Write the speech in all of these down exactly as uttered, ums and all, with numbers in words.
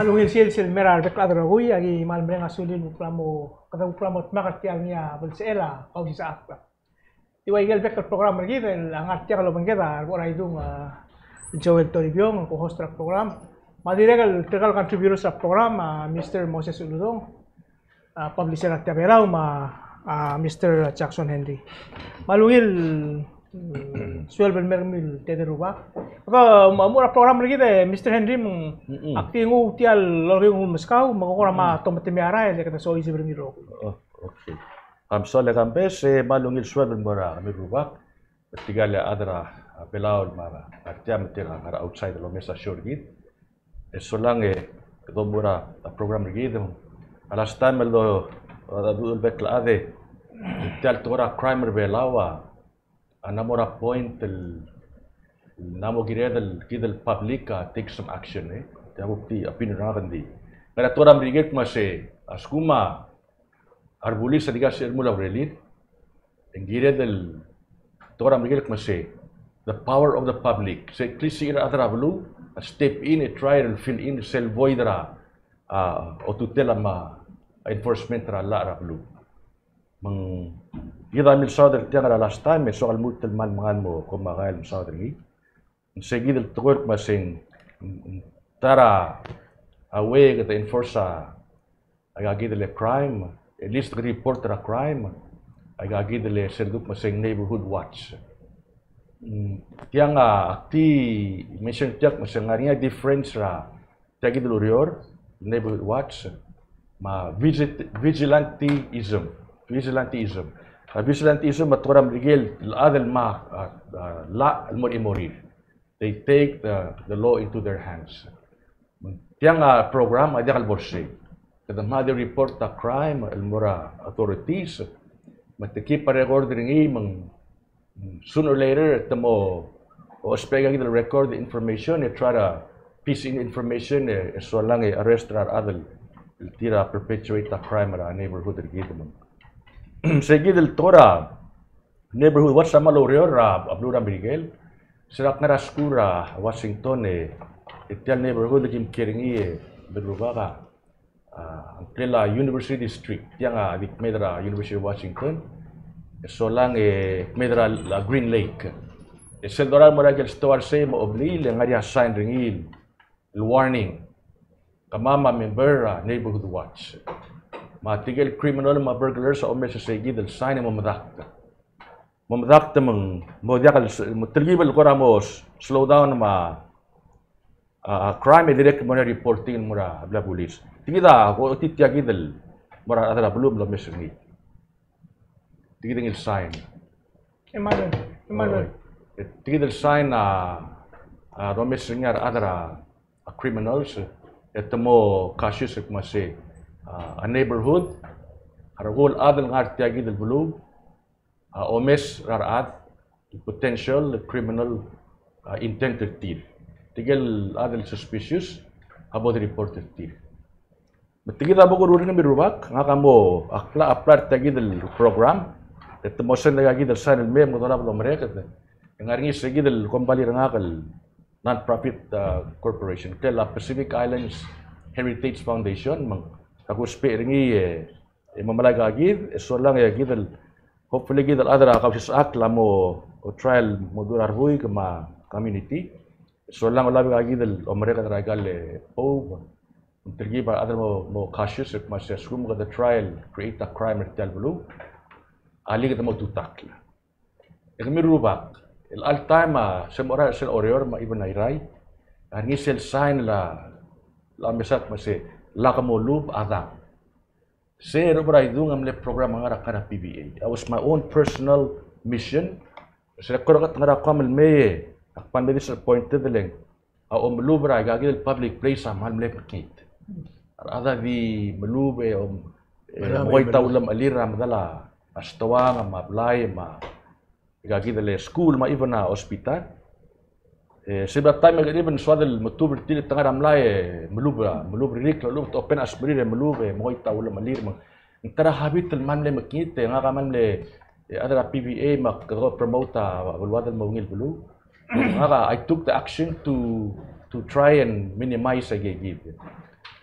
Ungil sils el mei er a rebek el chad el rokui, aki kmal mereng a sulir el kuk mla mo, kede kuk mla mo dmak er tia el ngii a belsechel a Kausisechakl. Di ua ikel bek el program er kid el ngar tiang el obengked a Reboraidung, a, Joel Toribiong, co-host er a program. Me a dirrek el tirka el contributors er a program, a, Mister Moses Uludong, a, publisher er a Tia Belau, me a, a, Mister Jackson Henry. Me a ungil, mm, sueleb el mei er kemiu el tedei el rubak. Kede mo er a program er kid e Mister Henry, me ng, mm-mm, ak di nguu tia el lolekoi el meskau, me ng kora me, mm, tometemii a rael e kede soiseb er ngii el rokui. Oh, okay. Kam soal e Kambes, e kmal ungil sueleb el mo er kemiu el rubak. Tirka el chad er a Belau el ngar er tia me tirka el ngar er a outside el omes a show er kid. E solang e kede mo er a program er kid, a last time el do, a, a, a bek el chad e, tia el tekoi er a crime er a Belau a, a ng mo er a point el, ng mo kired el kid el public a take some action, e. Tia kuk di opinion er ngak, ng di ngar er a tekoi er a Merikel el kmo se, a lsekum a a rebulis a dikea sel mo er a urerir, e ng kired el tekoi er a Merikel el kmo se, the power of the public. Se klisichir a rechad er a beluu a step in e try el fill in sel void er a, a, otutel me a enforcement er a llach er a beluu. Me ng kid a milsaod er tiang er a last time, e soak el lmuut el kmal mengal mo, ko me a Kai el mesaod er ngii. Ng se kid el tekoi el kmo se ng, ng ta er a way e kede enforce a, aika kid el crime, at least report er a crime, aika kid el sel kuk kmo se ng neighborhood watch. Mm, tiang a, ak di mention tiang kmo se ng ngar er ngii a difference er a tia kid el ureor, neighborhood watch, me a vigil-, vigilantism, vigilantism. A vigilantism a tekoi er a Merikel el chad el me a, a, a, llach el mo er a chimorir. They take the, the law into their hands. Tiang a program a diak el bo er sei. Kede mla di report a crime el mo er a authorities, me te keep a record er ngii, me ng sooner or later, te mo ousbech aika kid el record, the information, e try to piece in information, e, e solang e arrest er a rechad el tir a perpetuate a crime er a neighborhood er kid me ng. Se kid el tekoi er a neighborhood watch a kmal oureor er a beluu er a Merikel. Se er a kngar er a skuul er a Washington e, e tia el neighborhood el kim kiei er ngii e, me rubak a, a, ngklel a University District, tiang a di kmeed er a University of Washington, e solang e kmeed er a Green Lake. E sel dorael el mo er a ikel stoa er sei me a obliil e ng ngar er ngii a sign er ngii el warning. Kemam a member er a neighborhood watch. Me tirke el criminal me a burglars a omes er sei kid el sign e mo medakt. Mo medakt me ng mo diak el, mo telkib el kora mo slow down me a, a, a crime e dirrek el mo er a reporting el mo er a blil a bulis. Tia kid a, ko tia kid el mo er a rechad er a beluu me lomes er ngii. Tia kid el sign. Emmanuel, Emmanuel. Tia kid el sign a, a, lomes er ngii a rechad er a, a criminals, e te mo cautious el kmo se, a, a neighborhood, a rokui el chad el ngar tia kid el beluu, a omes er a rechad, potential criminal, a, intent er tir. Tirke el chad el suspicious, a bo de report er tir. Me tia kid a bo kuruul er ngii me rubak, ngak a mo apply, apply er tia kid el program, e te mo send aika kid el sign el mei me kede olab el omereked. E ng ngar er ngii se kid el kombalii er ngak el non-profit, a, corporation, ngklel a Pacific Islands Heritage Foundation, me ng, ak ousbech er ngii e, e mo melai aika kid, e solang e kid el, hopefully kid el chad er a Kausisechakl a mo, o try el mo dmu er a rebuik me a community. E solang olab aika kid el omereked er aika el, e, oub. Ng telkib a rechad el mo, mo cautious, el kmo se a lsekum kede try el create a crime er tia el beluu, alii kede mo tutakl. E kemiu rubak, el all time a, se mo er a, sel Oreor me a even a Irrai, a ngar er ngii sel sign el, el omes el kmo se, lak molub a dang. Se er a Oreor a idung a mle program a ngar er a, ngar er a P V A. It was my own personal mission. Se er a kora kot ngar er a Guam el mei, ak kmal mle disappointed el ng a omelub er aika kid el public place a kmal mle mekngit. A rechad a di melub e, om, e, mengoit a ulemechelir er a medal a stoang me a blai me a aika kid el skuul me a even a hospital. E, se er a taem e kede even soad el metub er tir e te ngar er a mlai e melub, melub er a ririkl, melub, te open a smerir e melub e mengoit a ulemechelir me ng ta er a habit el kmal mle mekngit e ngak a kmal mle, e, chad er a P V A me kede ko promote a beluad el mo ungil beluu. Ngak a, I took the action to, to try and minimize aika kid.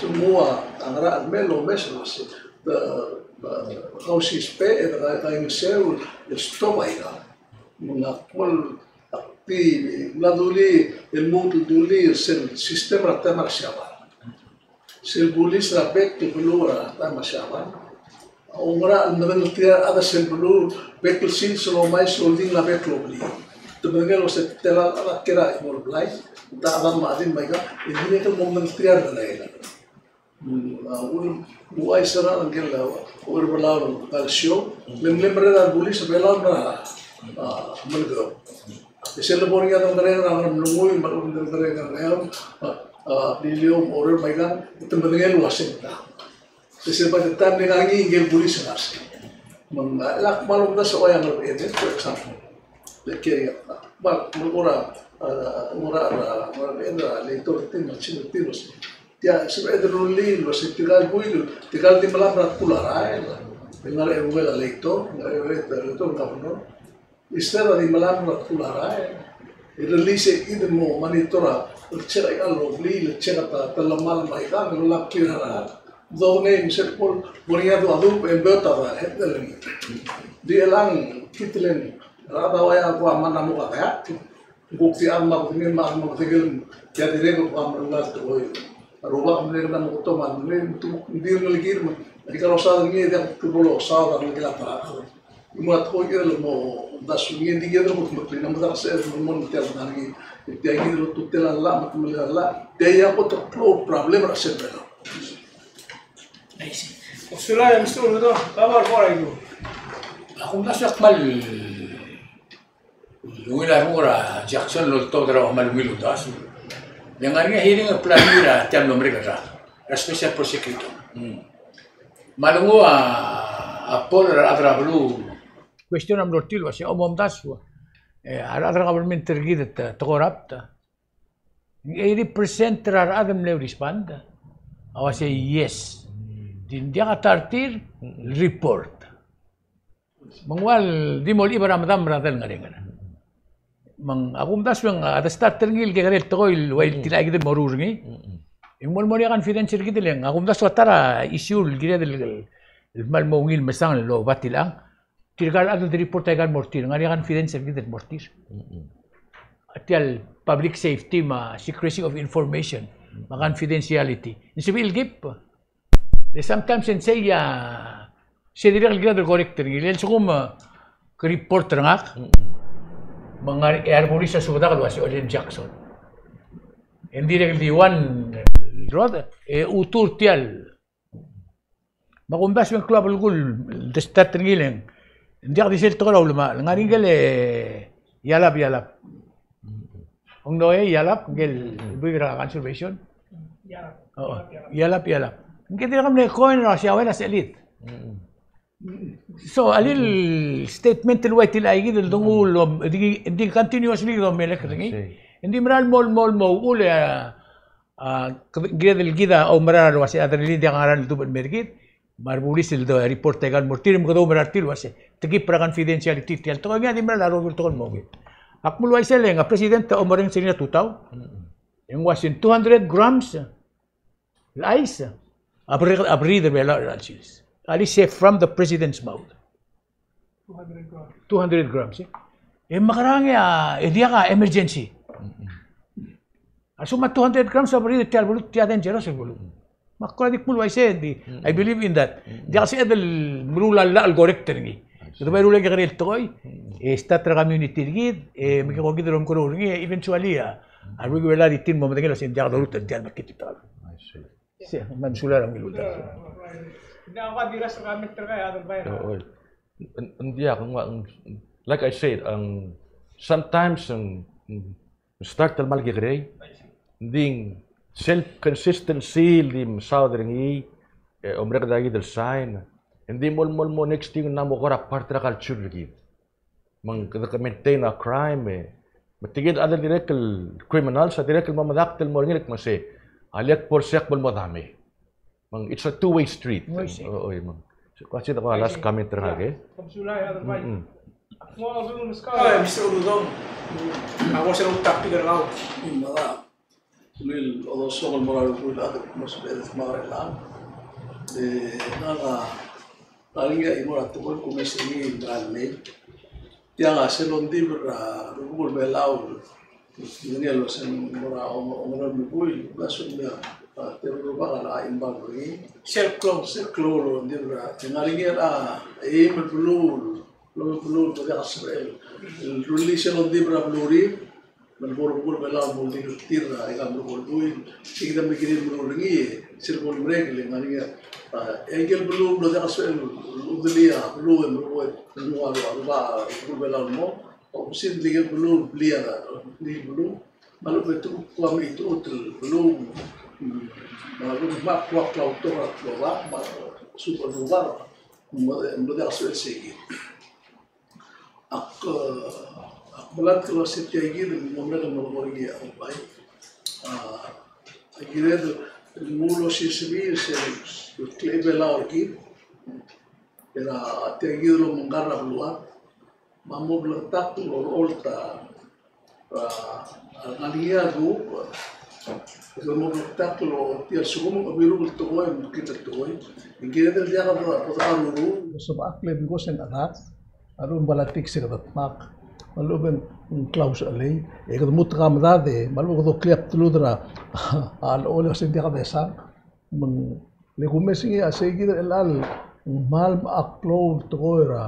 se mo ua a ngerachel el mei el omes el uasei, te, te, kausisbech e de ka, kaingeseu el stob aikang. Me ng kmal, ak di mla dulii el lmuut el dulii er sel system er a taem er a Siabal. Sel bulis er a bek el beluu er a taem er a Siabal a ongerachel el medengelterir a rechad er sel beluu, bek el sils el omais el oldingel a bek el obliil. Te medengei el uasei te tela a rechad a kiei er a chimo el blai, ng techa a chad me a chedil me aika, e dirrek el mo medengelterir a rengelekel. Mm, a, ul-, uaisei er a ngike el, a, Ourebelau el Kalsio, le ng mle merreder a rebulis er a Belau el mo er a, a, Melekeok. E sel lebo er ngii a delengkerek er a Ngeremlengui, me a delengkerek er a Ngeaur, a, a, Beliliou, Oreor me aikang, e te medengei el uasei ng ta. E sel by the time e ng ngar er ngii ngike el bulis el ngar er sei. Me ng, a, lak kmal omdasu a ua ia Ngerbeched, for example. Le kiei, a, kmal, me ng kora, a, ng kora, a, Ngerbeched, a, Leitor er tir, me a Chin er tir, tia, sebeched el rullii el uasei tirka el buil, tirka el di melamech er a tkul a rael. El ngar er a eungel a Leitor, ngar er a eungel a Leitor, governor. Instead a di melamech er a tkul a rael, e release e kid el mo monitor a, el check a ikal blil, el check a ta, ta el mal me a ikang, el lak clear a rael. Dodengei me sel kmo, bo er ngii a du, a du, e ng beot a head er ngii. Di chelechang, kid el, a rechad a ua ia kuk mla mo kakeak. Kuk tia me kede, me kede, tia dirrek el kuk meruul a tekoi. A Rubak a mle kede mo tomall, me te di ngelekir me, a di kalosaod er ngii, e diak kuk bo losaod a ngelekel a ta. Me a tekoi el mo omdasu er ngii, e ng di kede mo, me kede mo, me kede mo, me mo, me tia el ngar er ngii, tia kid el ultutelel a llach, me te melai a llach, tia a kot el klou el problem er a sel Belau. I see. Osulang, Mister Uludong, kau a bo er a idu. Ak omdasu e ak kmal ungil a renguk er a Jackson el oltobed er a kmal ungil uldasu. Le ngar er ngii a hearing el plan er tia el mlo merek el rak, er a special prosecutor. Mm. Me a lenguu a, a poll er a rechad er a beluu. Question a mlo er tir el uasei, omomdasu, e, a rechad er a government er kid e te, te corrupt. Eighty percent er a rechad el mle respond a uasei yes. Di ng diak a ta er tir el report. Me ng ua el di mo lechib er a medam er a delngereng. Me ng, a kumdasu e ng, a de start er ngii el kekerei el tekoi el ua el tilechakl kid el moruul er ngii. E ng mo el mo er ngii a confidence er kid el, e ng, a kumdasu a ta er a issue el kired el, el kmal mo ungil mesang el oba tilechang. Tirka el chad el di report a ikal mo er tir, ng ngar er ngii a confidence er kid el mo er tir. A tia el public safety me a secrecy of information, me a confidentiality. Ng sebechir el keep. Le sometimes e ng sei a, se dirrek el kired el correct er ngii, le lsekum, e, ke report er ngak, me ng ngar er ngii a rebulis a subedak el uasei Olin Jackson. E ng dirrek el di ua el rod, e utur tia el. Me a kumdasu e ng klou a belkul el de start er ngii el ng, ng diak di sel tekoi er a ulemachel, ng ngar er ngii el Yalap, Yalap. Ng Noe Yalap, ngike el buik er a conservation. Yalap. Oo, Yalap, Yalap. Ngike dirrek el mle coin er a Siaoel a sechelid. So, a lil statement el ua tilechakl kid el dongu el, di, di continuously domelekl er ngii. Ng di mera el mo, mo, mo uchul e a, a, kired el kid a oumera el uasei a derellii, ng diak a ngera el dubech el mer kid. Me a rebulis el de report a ikal mo er tir, me kede oumera er tir el uasei te keep er a confidentiality tia el tekoi. Ngii a di mera el a rokui el tekoi el mo ungil. Ak mle uaisei el ng a president a omereng er ngii a tutau. E ng uasei two hundred grams el chais a berriid, a berriid er a Belau er a chelsel. At least from the president's mouth. Two hundred grams. Two hundred grams, e. E mekerang e a, e diak a emergency. A lsekum a two hundred grams a berriid er tia el beluu, tia dangerous el beluu. Me ak kora di kmal uaisei, di, I believe in that. Diak sebeched el meruul a llach el correct er ngii. Kede bai rullii a kekerei el tekoi, e start er a community er kid, e me ke ko kid el omekeroul er ngii, e eventually a, a rokui el Belau a di tir el mo medengei el uasei ng diak doruul er tia el mekngit el tekoi. I see. Sei, me ng sulang er a ungil uldasu. Ng diak, ng ua, ng, like I said, ng, sometimes, ng, ng start el kmal kekerei, ng di ng sel consistency el di mesaod er ngii, e, omerek a kid el sign, ng di mo, mo, mo next thing ng mo kora part er a culture er kid. Me ng kede ke maintain a crime, e. Me tirke el chad el dirrek el criminals a dirrek el mo medakt el mo er ngii el kmo sei, a lek bo lsek bo el mo dame. Me ng, it's a two-way street. Two-way street. Oo, oi, me ng. So, kua se de kua last comment er ngak, e. Mister Uludong. Ak mo sel topic er kau. Ungil odosok el mo er a rokui el chad el kmo sebeched el dmak er chelechang. E, ngak a, ngak a ngii a chimo er a tekoi el kumes er ngii el mera el mei. Tiang a sel ongdibel er a rubekul Belau el ngii el uaseng mo er a ongerem el buil, ng soam a, a, te rubak a locha involve er ngii. Sel klou, sel klou el ongdibel er a, e ng ngar er ngii a, a, eim el beluu, el beluu el diak a sebechel el rullii sel ongdibel er a beluu er ngii, me bo er a rubekul Belau el mo ungil er tir er a ikal meruul el buil, e kid a mle kirir el meruul er ngii, sel bo lemerek el ngar er ngii a, a, e ngike el beluu el diak a sebechel el udelii a beluu e meruul, e meruul a rubak, a rubekul Belau el mo, obviously ngike el beluu el blii a, ngike el beluu, me a lechub e te kuk kua mechitechut el beluu, mm, me a lechub e kuk kua klautok er a klobak, me a lechub e kuk Ng mo, ng mo diak a sebechel sei kid. Ak, ak melatk el uasei tia kid el mo merek el mo er ngii a bai. A, a kired el nguu el osisiu er sel klebelau er kid. Er a tia kid el omengkar er a beluad. Me a mo bleketakl el olecholt a, a, a ngar er ngii a dub, e mo bleketakl el tia el sekum ng obiru el tekoi, me kid el tekoi. Ng kired el diak bo dekaruruul. Sebechakl e because e ng chedak a lechub e ng politics e kede dmak. Me a lechub e ng klausechelei. E kede mo tekamedad e, me a lechub e kede oklii a bdelud er a, a, a, a, a, se ng diak desang. Me ng, le kumes er ngii a sei kid el chelecha el kmal mecha klou el tekoi er a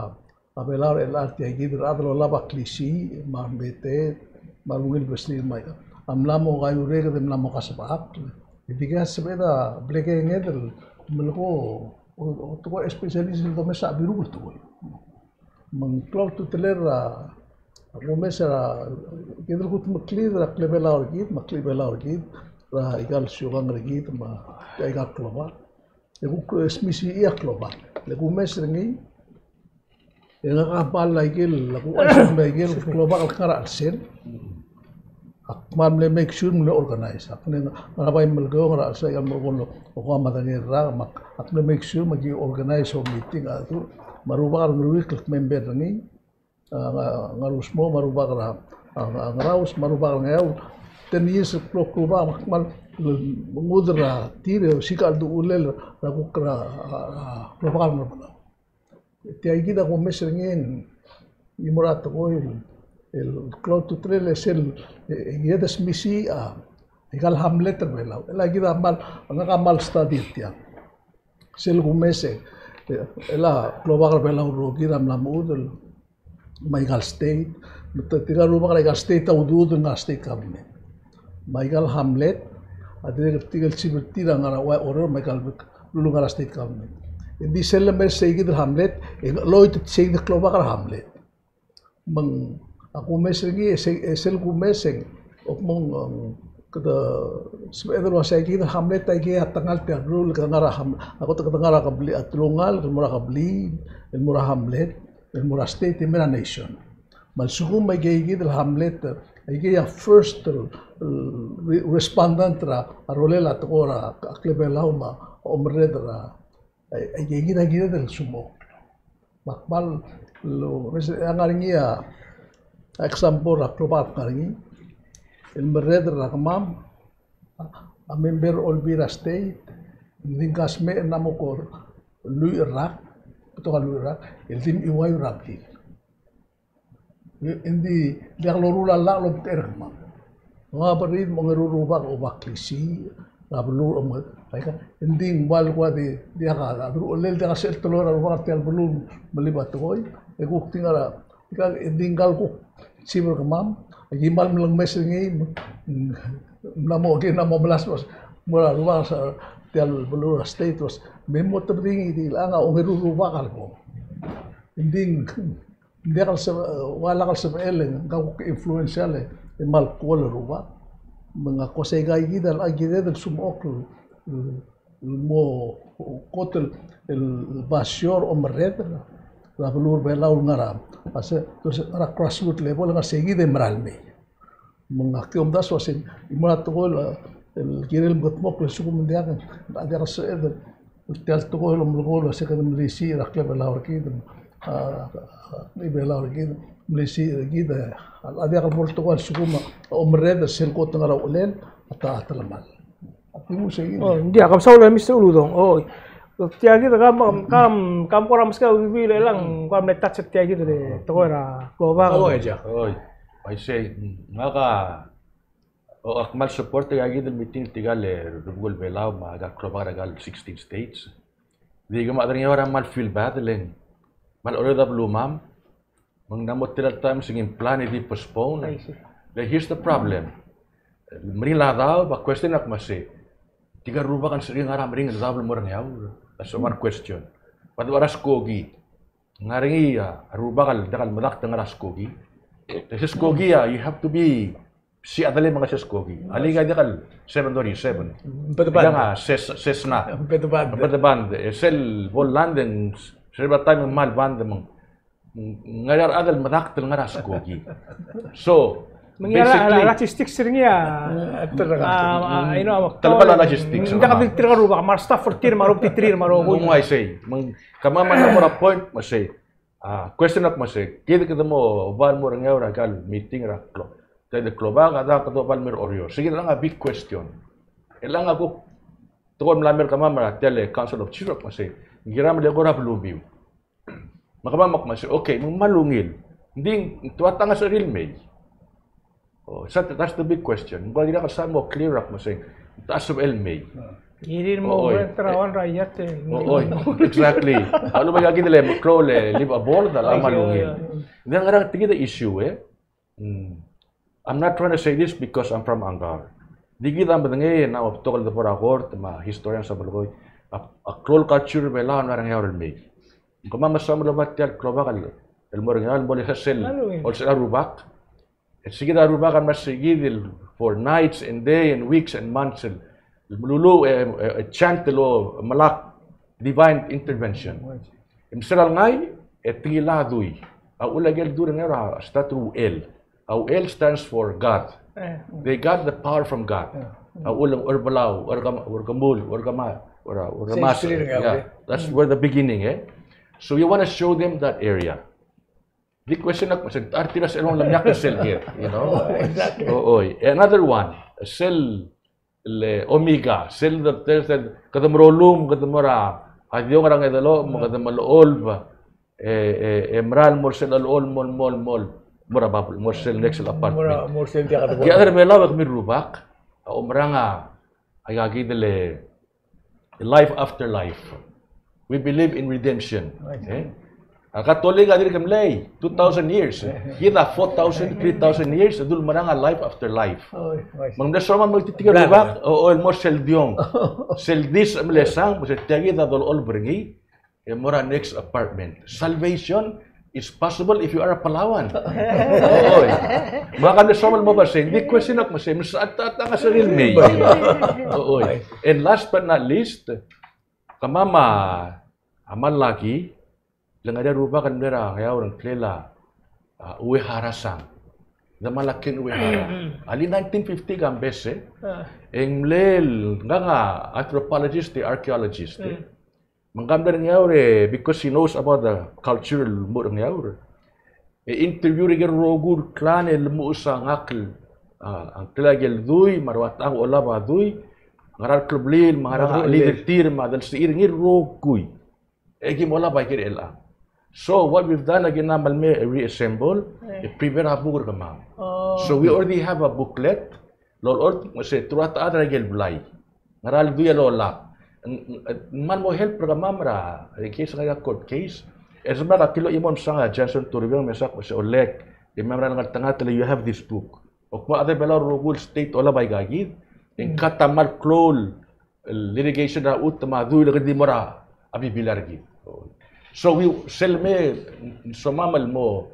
a Belau er chelecha el tia kid el rechad el olab a klisiich, me a remeteet, me a rungil besrir me aika. A mla mo kaiuereked e mla mo kasebechakl. E di ka sebeched a blekenged el melekoi, o, o, tekoi specialist el domes a biruk el tekoi. Me ng klou a ultutelel er a, a kumes er a, kid el kudmeklii er a klebelau er kid, me a klebelau er kid, er aika el siukang er kid, me aika el klobak. E kuk, e, smisichii a klobak. Le kumes er ngii, e ngak a kmal aikel, a kuk aikel, aikel klobak el kngar er a chelsel. Ak kmal mle make sure mle organize. Ak mle ngar er a bai Melekeok er a chelsel, ak mle kmo, ak kmal medengei el rak, me ak mle make sure me ki organize a meeting a tu, me a rubak er a Ngeruikl el kmember er ngii, a, Nga-, Ngarusmo, me a rubak er a, a, Ngaraus, me a rubak er a Ngeaur. Ten years el klou a rubak, me ak kmal nguu er tir, e osiik a chelduchulel er a kuk er a, a, a, klobak er a Ngerbelau. Tia kid a kumes er ngii e ng mo er a tekoi el, el klou a ultutelel e sel, e, e, e desmisichii a, aika el hamlet er a Belau. Chelecha kid a kmal, ngak a kmal study er tiang. Sel kumes e, e, chelecha klobak er a Belau el rokir a mla mechudel, me aika el state, me te, tirka el rubak er aika el state a uduudel ngar er a state government. Me aika el hamlet, a dirrek el tirke el chief er tir a ngar er a Oreor, me aika el bek el beluu el ngar er a state government. Engdi sel lemei er sei kid el hamlet, e ng cheloit sei kid el klobak er a hamlet. Me ng, a kumes er ngii, e se-, e sel kumes e ng, ok me ng, um, kede sebeched el uasei kid el hamlet a ikei a tengal tia el beluu el kede ngar er a ham-, a kot kede ngar er a kebliil, a telungalek el mo er a kebliil, el mo er a hamlet, el mo er a state, e mei er a nation. Me a lsekum a ikei kid el hamlet, a ikei a first, el, el re-, respondent er a, a rolel a tekoi er a, a klebelau me a omerreder er a, a, a ikei kid a kired el smok. Me ak kmal, lo, mes, a ngar er ngii a, a example er a klobak el ngar er ngii, el merreder er a kemam, a, a member er a Olbiil er a State, ng di ng kasmecher e ng mla mo ko er a lluich el rak, betok a lluich el rak, el di mechiuaiu er a blil. Engdi diak loruul a llach el omtechei er kemam. Ng a berid me a ongeru el rubak a oba klisiich er a beluu el omtechei. Aika, engdi ng ua el kua di, diak a, a deruchellel, diak a sel teloi er a rubak er tia el beluu el melib a tekoi. E kuk di ngar er a, aika, engdi ngka el kuk chief er kemam, aki kmal mlengmes er ngii, mla mo, aki mla mo melasem, mo er a rubak er tia el beluu er a state, me mo tebedii ngii di chelechang a ongeru el rubak a lebong. Engdi ng Ng diak el se-, ua lak el sebechel e ng kuk influential e, e kmal call el rubak. Me ng ko sei kid a, a kired el smechokl el, el mo kot el, el basio er a omerreder er a beluu er a Belau el ngar er a, a se, se ngar er a grassroot level, ngar er sei kid e mera el mei. Me ngak a omdasu el uasei, ng mo er a tekoi el, el kirel mekedmokl el lsekum ng diak, ng diak el sebeched el, tia el tekoi el omelekoi el uasei kede melisiich er a klebelau er kid, a, a, klebelau er kid, melisiich er kid, a, a diak el bo el tekoi el lsekum a omerreder er sel kot el ngar er a uchelel, a ta, a telemall. Ak di mo sei. O, ng diak, kam saul e Mister Uludong. O, tia kid, kam, kam, kam kora meskau a Olbiil er chelechang, kam mle touch er tia kid el tekoi er a klobak. O, e diak. O, uaisei, mm, ngak a, o, ak kmal support er tia kid el meeting er tirka el rubekul Belau me a klobak er a sixteen states. Di kemam a chad er a Ngeaur a kmal feel bad, le ng kmal orreked a belumam. Me ng mla mo tela el times e ng plan e di postpone. I see. Then here's the problem. Meringel a daob, a question a kmo sei, tirka el rubak a ng sebechir el ngar er a meringel a daob el mo er a Ngeaur? That's one question. What about a skoki? Ng ngar er ngii a rubak el diak el medakt el ngar er a skoki? Te se skoki a, you have to be, se a delem a ngar er a skoki. Alii, ng diak el seven thirty-seven. Ng bedeband. Ng diak a Ces-, Cessna. Ng bedeband. Ng bedeband. E sel bo el land e ng Sel bla taem e ng kmal band me ng, ng ngar er ngii a rechad el medakt el ngar er a skoki. So, me ng ngar er ngii a, basically, a logistics er ngii a, a, a, you know, a, telebal a logistics, ng diak di tirka el rubak, me a re staff er tir, me a re obtiterir, me a re obui. Ng uaisei, me ng kemam a mo er a point, me sei. A, question ak me sei, kid kede mo bai el mo er ngii a ikal meeting er a klo-, tia el klobak, a diak kede bai el mer a Oreor. Sei kid a big question. E chelechang a kuk tekoi el mla mer kemam er tia el Council of Chiefs, me sei, ng kiram el eko er a belubiu. Me kemam ak me sei, okay, me ng kmal ungil. Ng di ng tua tangas er ngii el mei. Oh, that's, that's the big question. Ng kuk dirrek el soal mo clear ak me sei, ng tia sebechel el mei. Kirir mo, oi, rent er a, eh, one er a yacht e. Oh, oi, exactly. A lechub e aika kid el meklou el live aboard a kmal ungil. Ng di a ngerang, tia kid a issue, e. Mm. I'm not trying to say this because I'm from Angaur. Di kid a medengei, e ng mo betok el debo er a court me a historians a melekoi, a, a klou el culture er a Belau a ngar er a Ngeaur el mei. Kemam a soam el oba tia el klobak el, el mo er a Ngeaur el mo er sel, oi, olsisechir a rubak. E sei kid a rubak a mla er sei kid el for nights and day and weeks and months el, el meluluuch e, e, e chant el omelak divine intervention. E me sel lengai, e te ngilai a dui. A uchul a ikel dui er a Ngeaur a start er a uchel. A uchel stands for God. Eh. They got the power from God. Yeah. A uchul, Ucherbelau, Ucherkem-, Ucherkemul, Ucherkema-, Ucher-, Uchermasech. Yeah. That's where the beginning, e. So you want to show them that area. Di question ak me sei, a re tir a sebechel el mo menyakl er sel ker, you know? Oh, exactly. Oh, oi. Another one, sel, le Omega, sel de, de, de, kede merolum, kede mo er a, a diong er a Ngedelochem, me kede melecholb, e, e, e mera el mo er sel, el mo, mo, mo, mo er a bab, mo er sel next apartment. Mo er a, mo er sel diak a debo. Tia a rechad er a Belau a kemiu el rubak a omerang a, aika kid el life after life. We believe in redemption. Right. E? A Katolik a dirk mlei, two thousand years. Kid a four thousand, three thousand years, e dulemerang a life after life. Oh, right. Me ng mle soam el mo er tirke el rubak, o, o, el mo er sel diong. Sel dis a mle sang, me se tia kid a dolecholb er ngii, e mo er a next apartment. Salvation is possible if you are a Palauan. Oi. Me ak mle soam el mo baseng, di question ak me sei, me sa ta, ta, ta, ngasech er ngii el mei. Oi. And last but not least, kemam a, a mle lucky, le ngar er ngii a rubak el mle er a Ngeaur el ngklel a, a, Uehara Sang. Demalaken Uehara. A le nineteen fifty a Kambes, e. Ah. E ng mle el, ngkang a anthropologist, e archaeologist, e. Mm. Me ngka a mle er a Ngeaur, e, because he knows about the culture el mo er a Ngeaur. E interview er a ikel rokui el clan el mo sa ngakl, a, a ngklel a ikel dui, me a rua tang olab a dui, ngera el kleblil, me ngera a leader er tir, me a delsechir er ngii el rokui. E ki mo olab a ikel chelechang. So what we've done, aki mla mei reassemble, e prepare a book er kemam. Oh. So we already have a booklet, el olecholt me se te rua ta er a ikel blai. Ngera el dui el olab. Ng, ng, ng kmal mo help er kemam er a, er a case, er a court case. E se me ak kilo chimo el msang a Johnson Toribiong me se ak, me se Oleg, e me mera el ngeltengat el you have this book. Ak mo a chad er a Belau el rokui el state olab aika kid. E ng kat a kmal klou el litigation er a chutem a dui el kede di mo er a Biblia er kid. So we, sel me, somam el mo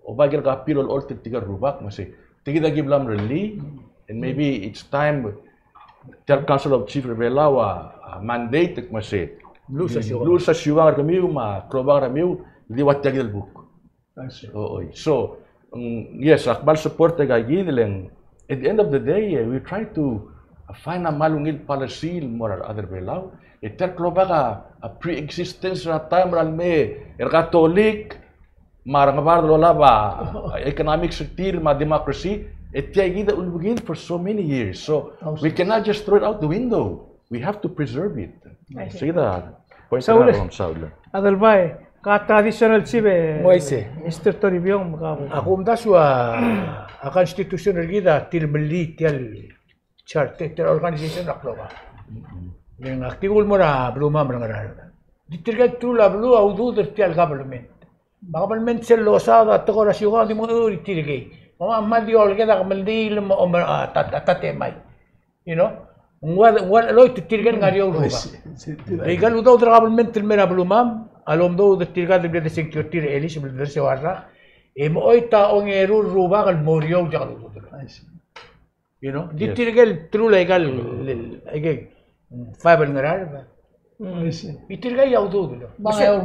oba ikel copy el olecholt er tirke el rubak, me se, tia kid a ki bla mrellii, and maybe it's time tia el Council of Chiefs er a Belau a, a mandate, me se, mluches a siukang, mluches a siukang er kemiu, me a klobak er kemiu, di ua tia kid el book. I see. Oi. So, mm, yes, ak kmal support er aika kid, le ng, at the end of the day, e, we try to find a kmal ungil policy el mo er a rechad er a Belau. E tia el klobak a, a pre-existence er a taem er a lemei, er a Katolik, me a Ngebard el olab a, a economics er tir, me a democracy, e tia kid a ulebuked for so many years. So, we cannot just throw it out the window. We have to preserve it. I see. Sei kid a point er ngak, Saul. Adelbai, ka traditional chief e, Mister Toribiong, me ka. A kumdasu a, a constitution er kid a tilemellii tia el charter, tia el organization er a klobak. Le ngak di kuk mo er a belumam er a Ngaraard. Di tirke el telul a beluu a udoud er tia el government. Me a government sel losaod a tekoi er a siukang di mo er tirkei. Me a kmal di oleked a kemeldiil me a omer-, a, ta-, ta-, tatemai. You know? Ng ua, ng ua el cheloit er tirke el ngar er eou el rubak. Aika el udoud er a government el mei er a belumam a lomdoud er tirka el mle desengkio er tir er a Ellis, mle derseu a rak. E mochoit a ongeru el rubak el mo er eou el diak el udoud. You know, di tirke el telul aika el, el, aike, mm, five el Ngaraard. I see. E tirka a udoud el. Me sel,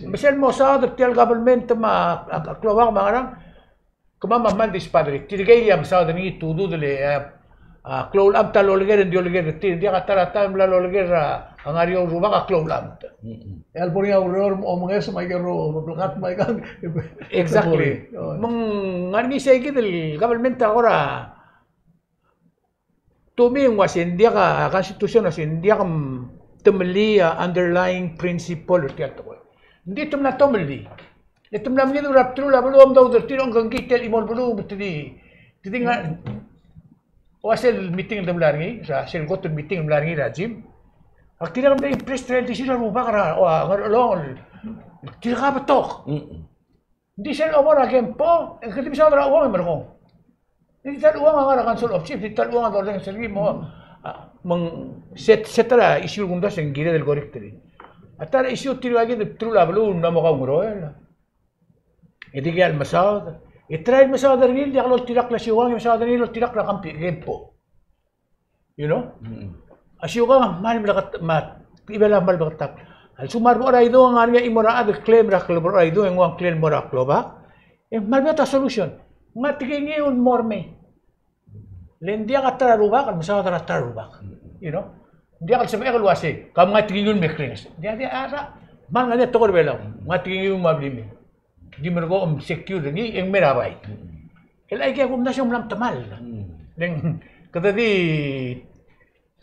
me sel mo saod er tia el government me a, a, a klobak me a ngerang, kemam a kmal di spadre. Tirka a mesaod er ngii a udoud el, a, a, klou el amt a loleker, ng di oleker er tir, ng diak a ta er a taem el loleker a, a ngar er eou el rubak a klou el amt. E a lebo er ngii a ureor, omenges me aike el ro, blekat me aika. Exactly. Me ng ngar er ngii sei kid el government a kora to me ng uase ng diak a constitution, uase ng diak temellii a underlying principle er tia el tekoi. Ng di te mla tomellii. E te mla mengidu er a bdelul a beluu, omdasu er tir, ongkengkii tia el chimo el beluu, me te di, te di ngar, ua sel meeting el de mla er ngii, er a sel kot el meeting el mla er ngii er a gym. Ak dirrek el mle impressed er a ildisir a rubak er a, ua, Ngerchelong, tirka a betok. Ng di sel obo er a kempo, e kede mesaod er a chuang e merekong. Ng di ta el chuang a ngar er a Council of Chiefs, ng di ta el chuang a dorrenges er ngii mo, a, me ng set, set er a issue el kumdasu e ng kired el correct er ngii. A ta er a issue tirka kid el bdelul a beluu el mla mo kaungeroel. E dikea el mesaod. E try el mesaod er ngii el diak loltirakl a siukang, e mesaod er ngii el oltirakl er a kamp-, kempo. You know? A siukang a kmal meleketakl, me a techibel a kmal meleketakl. A lsekum a Rebechor a Idung a ngar er ngii a chimo er a chad el claim er a Rebechor a Idung e ng ua ngklel el mo er a klobak, e ng kmal beot a solution. Ng ngar er ngii a tekingel el mo er mei. Le ng diak a ta er a rubak el mesaod er a ta er a rubak. You know? Ng diak el sebechek el uasei, ka ng ngar er ngii a tekingel el me klenges. Diak, diak, a, a, kmal ngar er ngii a tekoi er a Belau. Ng ngar er ngii a tekingel el mo er a blim. Di merekong, secure er ngii, e ng mei er a bai. El aike a kumdasu e ng mla mtemall. Le ng, kede di,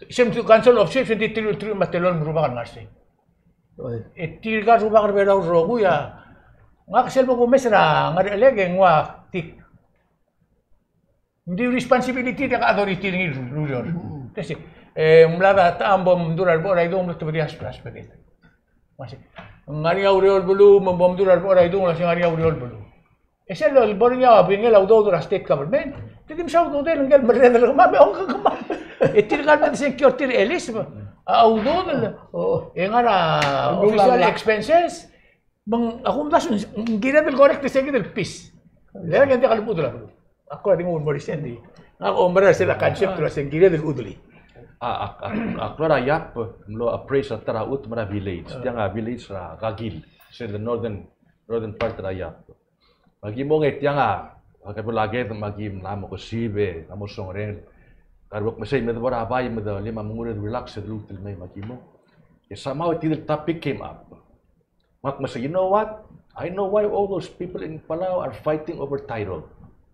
sel Council of Chiefs, e ng di teruich, teruich me a telolem el rubak el ngar sei. E tirka el rubak er a Belau el rokui a, ngak sel bo kumes er a Ngerchelek e ng ua tik. Ng di responsibility, diak a authority er ngii el ureor. Te sei, e, ng mla er a ta, a bo mdu er a Rebechor a Idung, ng mla tebedii a splash pad. Ng ngar er ngii a ureor el beluu, me bo mdu er a Rebechor a Idung, ng ngar er ngii a ureor el beluu. E sel lebo er ngii a bingel a udoud er a state government, te di msa udoud el ngike el merreder er kemam, me ongkang kemam. E tirka el mle sengkio er tir el elis, me a udoud el, e ngar er a official expenses, Me ng, a kumdasu ng kired el correct er se kid el piece. Le ng diak a lechub a udoud. Ak kora di nguu el mo er isei e ng di, ngak a oumera er sel concept er a se ng kired el udoud. A, a, a, a klou er a Yap, mlo appraise a ta er a chutem er a village. Tiang a village er a Kagil, sel northern, northern part er a Yap. Me aki mong e tiang a, a kebelaked me aki mla mo kesib e, mla mo songreng. Kar bek mesei me de bo er a bai me de lima mengured relax e de lmuut el mei me aki mong. E somehow e tia el topic came up. Me ak mesa, you know what? I know why all those people in Palau are fighting over title.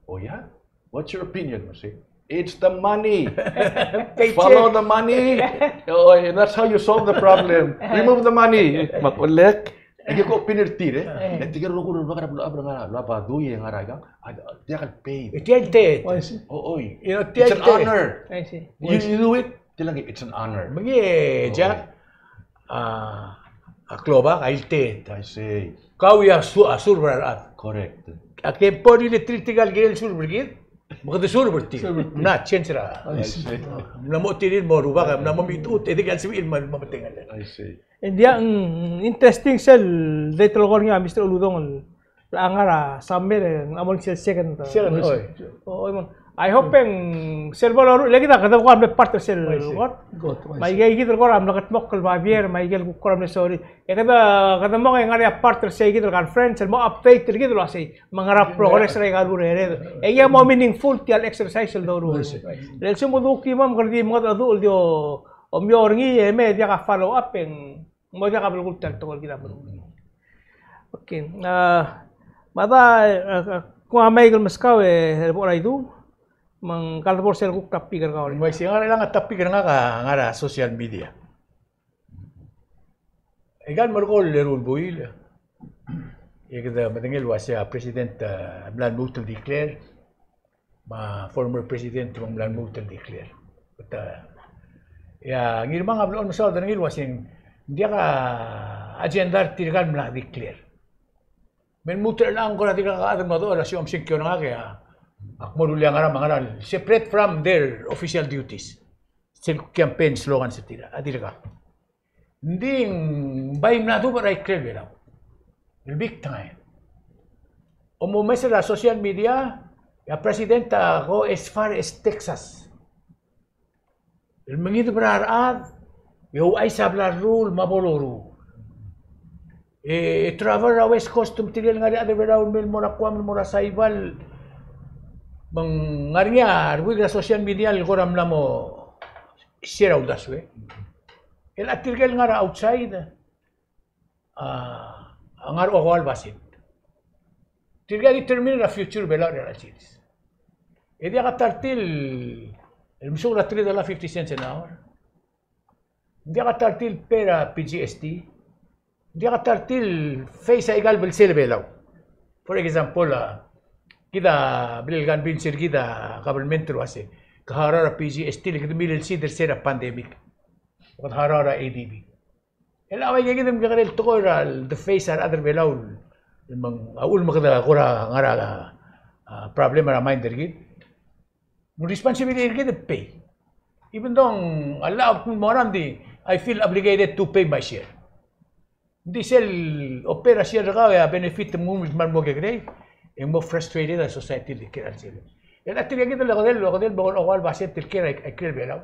Oh yeah? What's your opinion? Me sei, it's the money. Follow the money. Oh, and that's how you solve the problem. Remove the money. Me ak olek. Aike ko opinion er tir, e. E tirke el rokui el rubak er a Belau, a ngar er a, a Belau a dui e ngar er a ikang, a, diak el paid. E tia el tet. Oh, oi. You know, tia el tet. It's an honor. I see. You, you do it, tiang, it's an honor. Me ngii, e, Jack. A, a klobak a iltet. I see. Kau a su-, a serve er a rechad. Correct. A kempo er tir el tirke el kirel serve er kid, me kede serve er tir. Serve er tir. Mla change er a. I see. Mla mo tir el mo rubak, mla mo mechitechut, e dikea el sebechir el mo, mo metengel. I see. Ng diak, mm, interesting sel date el kora ngii a Mister Uludong el a ngar er a summer e ng mo er sel second, uh, second, oi. O, oi, me ng, I hope e ng sel bo loruul, le kid a kede kora mle part er sel kot. Me aike kid el kora mle kedmokl el babier, me aike el kuk kora mle sorir. E kede, kede mong e ngar er ngii a part er sei kid el conference, el mo update er kid el uasei me ng ngar er a progress er aika el urered. E ngii a mo meaningful tia el exercise el doruul. Le lsekum kede kuk di mong, kede di mengedecheduch el di o, omiou er ngii e me diak a follow up e ng Ng mo diak a belkul tia el tekoi el kid a belkul. Okay. A, mada, a, a, kuk a mei el meskau e, e bo er a idung, me ng kede bo er sel kuk topic er kau. Ng uaisei, ngar er ngii a topic er ngak a ngar er a social media. Aika el merekong el eru el buil, e kede medengei el uasei a president, a, mla lmuut el declare. Me a former president me ng mla lmuut el declare. But, a, e a Ngirmang a blechoel mesaod er ngii el uasei ng diak a agenda er tirka el mla declare. Me lmuut er chelechang ng kora dirkak a chad el mlo dechor a siom sengkio er ngak e a, ak mo rullii a ngerang me a ngerang, separate from their official duties. Sel campaign slogans er tir a dirkak. Ng di ng bai mla dubech er a ikrel Belau. El big time. Omomes er a social media, e a president a go as far as Texas. El mengideb er a rechad, E ouchais a bla leruul me a bo loruul. E, e travel er a West Coast me tirke el ngar er a rechad er a Belau el mei el mo er a Guam, el mo er a Saipan. Me ng ngar er ngii a rebuik er a social media el kora mla mo share a uldasu e. El a tirke el ngar er a outside a, a ngar er a okoua el basent. Tirke a determine er a future er a Belau er a chelsel. E diak a ta er tir el mesuk er a three dollar fifty cents an hour. Ng diak a ta er tir el pay er a P G S T. Ng diak a ta er tir el face a ikal belsel a Belau. For example, a, kid a bla el convince er kid a government el uase ke harau er a P G S T le kede milelsid er se er a pandemic. Kede harau er a A D B. El a bai kid me kekerei el tekoi er a, el face a rechad er a Belau el me ng, a uchul me kede kora ngar er a, a, problem er a mind er kid. Ng responsibility er kid el pay. Even though a llach a kuk mo er a, ng di, I feel obligated to pay my share. Ng di sel oper a share er kau e a benefit me ng kmal mo kekerei, e ng mo frustrated a society el di kiei er a chelsel. El a tirke kid el okedei, okedei el mo okoua el basent el kiei er a ikrel Belau.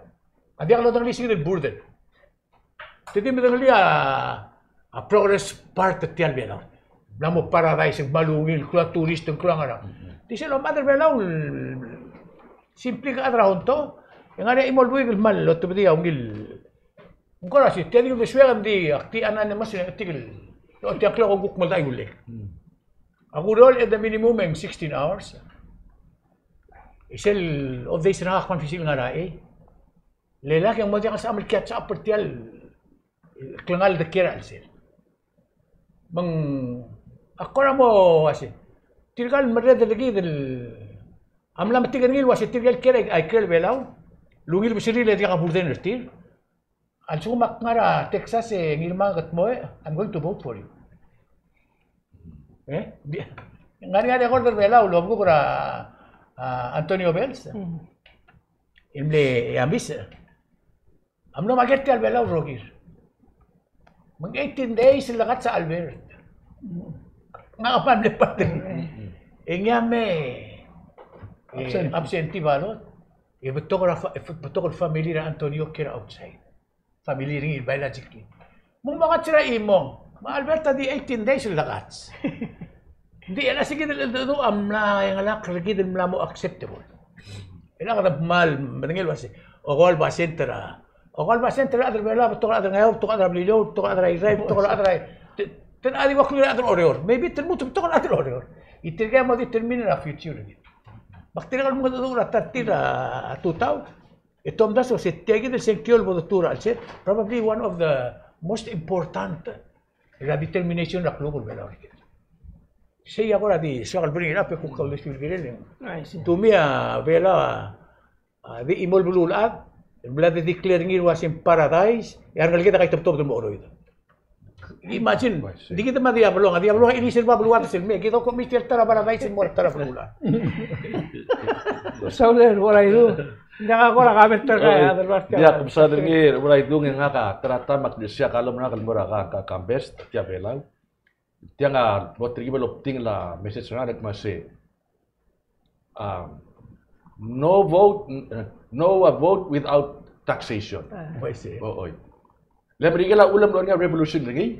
A diak lodengelii se kid el burden. Te di medengelii a, a progress part er tia el Belau. Mla mo paradise, ng kmal ungil, klou a tourist, ng klou a ngerang. Di sel omechad er a Belau el simply ke chad er a Honto, e ng ngar er ngii a chimo el buik el kmal otobedii a ungil. Ng kora se, tia di uldesuek e ng di, ak di unanimous e ng tia el, tia el klok e ng kuk meldechii a ullek. A kureor e the minimum e ng sixteen hours. E sel off days er ngak a kmal difícil el ngar er a, e. Le lak e ng mo diak el sebecham el catch up er tia el klengar el de kiei er a chelsel. Me ng, ak kora mo uase, tirka el merreder er kid el, a mla metik er ngii el uase tirka el kiei er a ikrel Belau el ungil beserir e diak a burden er tir. A lsekum ak ngar er a Texas e ngii me ak dmoech, I'm going to vote for you. E? Di, ngar er ngii a record er a Belau el obengkek er a, a, Antonio Bells. Mm. El mle, e, Amis. A mlo market tia el Belau el rokir. Me ng eighteen days el lekats a Albert. Ngak a kmal mle part er ngii. E ngii a me, e, absentee. Absentee ballot. E betok er a fa-, e betok el family er a Antonio el kiei er a outside. Family er ngii el biologically. Me ng mo kats er a chimong. Me a Albert a di eighteen days el lekats. Ng di el a se kid el cheldecheduch a mla, e ng ngalek er kid el mla mo acceptable. El a kede kmal medengei el uase, okoua el basent er a, okoua el basent er a rechad er a Belau, betok el chad er a Ngeaur, betok el chad er a Beliliou, betok el chad er a Irrai, betok el chad er a, te, te di ua klungel a rechad er a Oreor. Maybe te lmuut betok el chad er a Oreor. E tirka a mo determine er a future er kid. Me ak dirrek el mengedecheduch er a ta er tir a tutau. E te omdasu el uase tia kid el sengkio el bo dotuu er a chelsel, probably one of the most important er a determination er a klukuk er a Belau er kid. Sei a kora di soak el bring it up e kuk uldesuir el kirel. I see. To me a Belau a, a di chimo el beluulechad el bla de declare er ngii el uase ng paradise, e a rengeleked a kaitebetobed el mo cheroid. Imagine, di kid me a Diabelong, a Diabelong a ilisel a beluad sel mei, kid a ko mei tia el ta er a paradise el mo er a ta er a beluulechad. Saul er a Uraidu, ng diak a kora comment er kau, a Adelbert. Ng diak, mesaod er ngii, Uraidu, e ngak a ta er a taem ak di siak a lomerak el mo er a ka, ka, Kambes, tia Belau. Tiang a bo terkib el obting a message er ngak el kmo se, um, no vote, n-, no, uh, vote without taxation. Ah. Oi, se. O, oi. Le Merikel a uchul me ng mlo er ngii a revolution er ngii,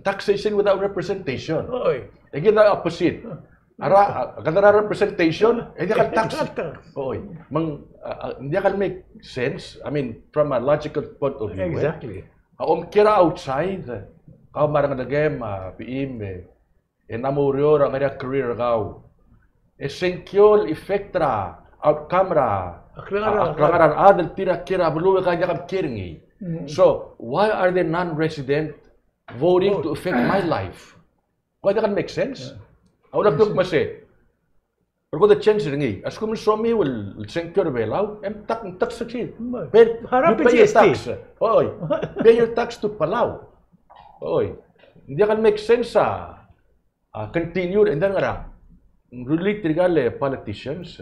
taxation without representation. Oi. E kid a opposite. A ra, a, kede er a representation, e diak el tax. Diak el tax. Oi. Me ng, a, a, diak el make sense, I mean, from a logical point of view, eh. Exactly. A omkiei er a outside, kau me a rengelekem, a, bechim, e, e ng mo oureor a ngar er ngii a career er kau. E sengkio el effect er a outcome er a, a klengar er a, a klengar er a rechad el tir a kiei er a beluu e kau diak el kiei er ngii. Mm. So, why are the non-resident voting to affect my life? Kau diak el make sense. Yeah. A ulak tuk mese. Pero kede change er ngii. A lsekum ng somiu el sengkio er a Belau, e ng tax, ng tax er kid. Pay, harau you pay your tax. Oi. Pay your tax to Palau. Oi. Ng diak el make sense a, a continue, and then ngerang. Rullii tirka el politicians.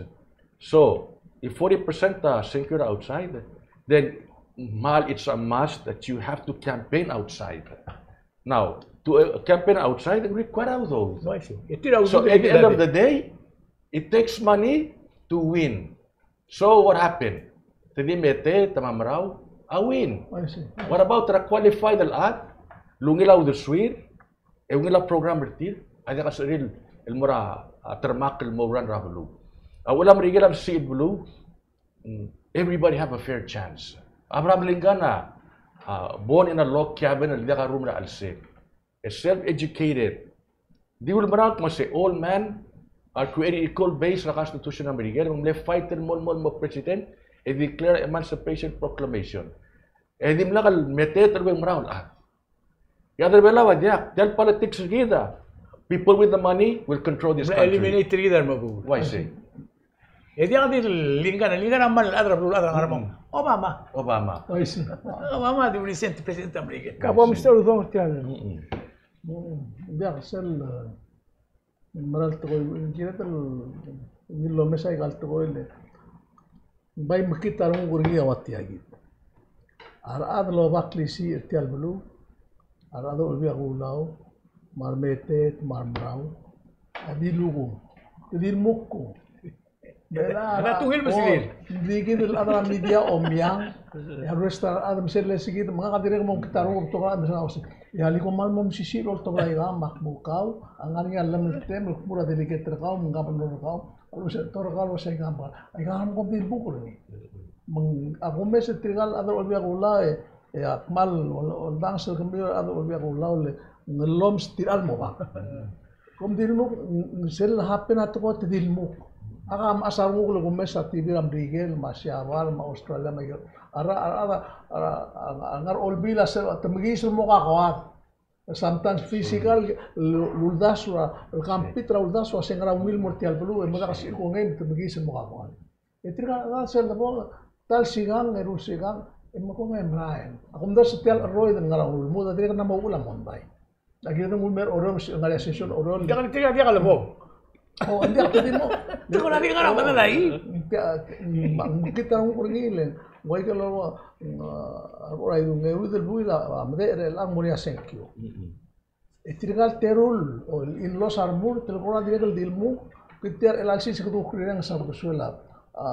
So, if forty percent a sengkio er a outside, then kmal it's a must that you have to campaign outside. Now, to, uh, campaign outside, it require a udoud. No, I see. So, at the end of the day, it takes money to win. So, what happened? Te di mete, te mamerau, A win. I see. What about er a qualified el chad el ungil a uldesuir, e ungil a program er tir, a diak a sebechir el mo er a, a, termak el mo run er a beluu. A uchul a Merikel a mesisiich el beluu, mm, everybody have a fair chance. A Abraham Lincoln a, a, born in a log cabin el diak a room er a chelsel. A self-educated. Di ulemerang el kmo se all men are created equal based on a Constitution er a Merikel, me ng mle fight el mo, mo, mo president, e declare Emancipation Proclamation. E dimlak el meteet el ua ng merael el chad. E a rechad er a Belau a diak, tia el politics er kid a, people with the money will control this country. Eliminate er kid a remebuul. Why say? E diak di Lincoln, Lincoln a kmal chad er a beluu el chad er a ngar er a mong. Mm. Obama. Obama. I see. Obama di recent president er a Merikel. Ka bo Mister Uludong tia el. Mm-mm. Mm, diak sel, eh, mera el tekoi, kired el, ngii el omes aika el tekoi el. Bai mekngit a renguk er ngii a ua tia kid. A rechad el oba klisiich er tia el beluu, a rechad er a Olbiil er a Kelulau, me a remeteet, me a remerau, a di lukung, di lmuk. Ng di kid el chad er a media a omiang, e a rest er a rechad me sel lesiik, me ngak a dirrek el mo mekngit a renguk el betok el chad me sel lesiik. E a le kom kmal mo mesisiich el oltobed er aika me ak mo kau, a ngar er ngii a llemeltem el kmo er a delegate er kau, me ng governor er kau, a lsekum e ng tekoi er kau el uasei aika me, aika me kom di lmuk er ngii. Me ng, a kumes e tirka el chad er a Olbiil er a Kelulau e, e a kmal ol-, oldanges el kemiu el chad er a Olbiil er a Kelulau le ng llomes tirka el mo ba. Kom di lmuk, ng, ng sel happen a tekoi te di lmuk. Ak a mechas a renguk el kumes a T V er a Merikel, me a Siabal, me a Australia, me a ikel. A rechad, a rechad, a rechad, a rechad, a ngar er a Olbiil a sel, te mekiis el mo kakoad. Sometimes physical, el, el uldasu er a, el compete er a uldasu er a se ngera ungil el mo er tia el beluu, e mo diak a sebechir el kongei, te mekiis el mo kakoad. E tirka a sel debo, ta el sikang, eru el sikang, e me kongei e merael. A kumdasu tia el cheroid el ngar er a ulemud, a dirrek el mo uchul a mondai. Aki denguu el mer a Oreor, ngar er a session er a Oreor. Diak, diak, diak lebo. O, diak, te di mo. Te ko la di ngar er a medal a i. Diak, me, me kid a renguk er ngii le ng ua ikel, a, a, a, a idung e uid el buil a, a, medechel er chelechang el mo er ngii a sengkio. Mm-mm. E tirka el terul, o, el in-laws a remurt, te le kora dirrek el di lmuk, kid tia er chelecha el sils e kede kuk rirenges a bekesuel a, a,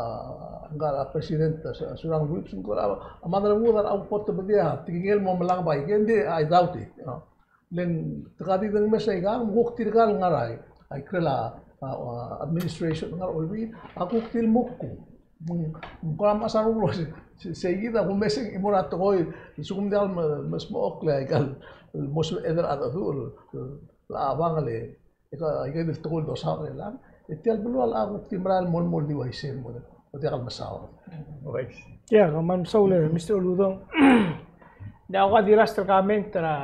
ngka el president, a, Surangel Whipps, ng kora, a, mad er a mengud a rechad a kuk bo tobedii a tekingel el mo melakbai, ke ng di, I doubt it, you know. Le ng, te ka di dengmes aika, me kuk tirka el ngar er a, a ikrel a, a, a, administration ngar er a Olbiil, a kuk di lmuk. Me ng, me ng kora mechas a renguk el uasei, se, se kid a kumes e ng chimo er a tekoi, lsekum diak el me, me smechokl e aika el, el mo sebeched el cheldecheduch, el, el chabang el, e ka, aika el tekoi el dosaod er chelechang, e tia el beluu a locha kuk di merael el mo, mo di uaisei el mo, mo diak el mesaod. Uaisei. Tia, kmal mesaul e, Mister Uludong. Ng diak a di last comment er a,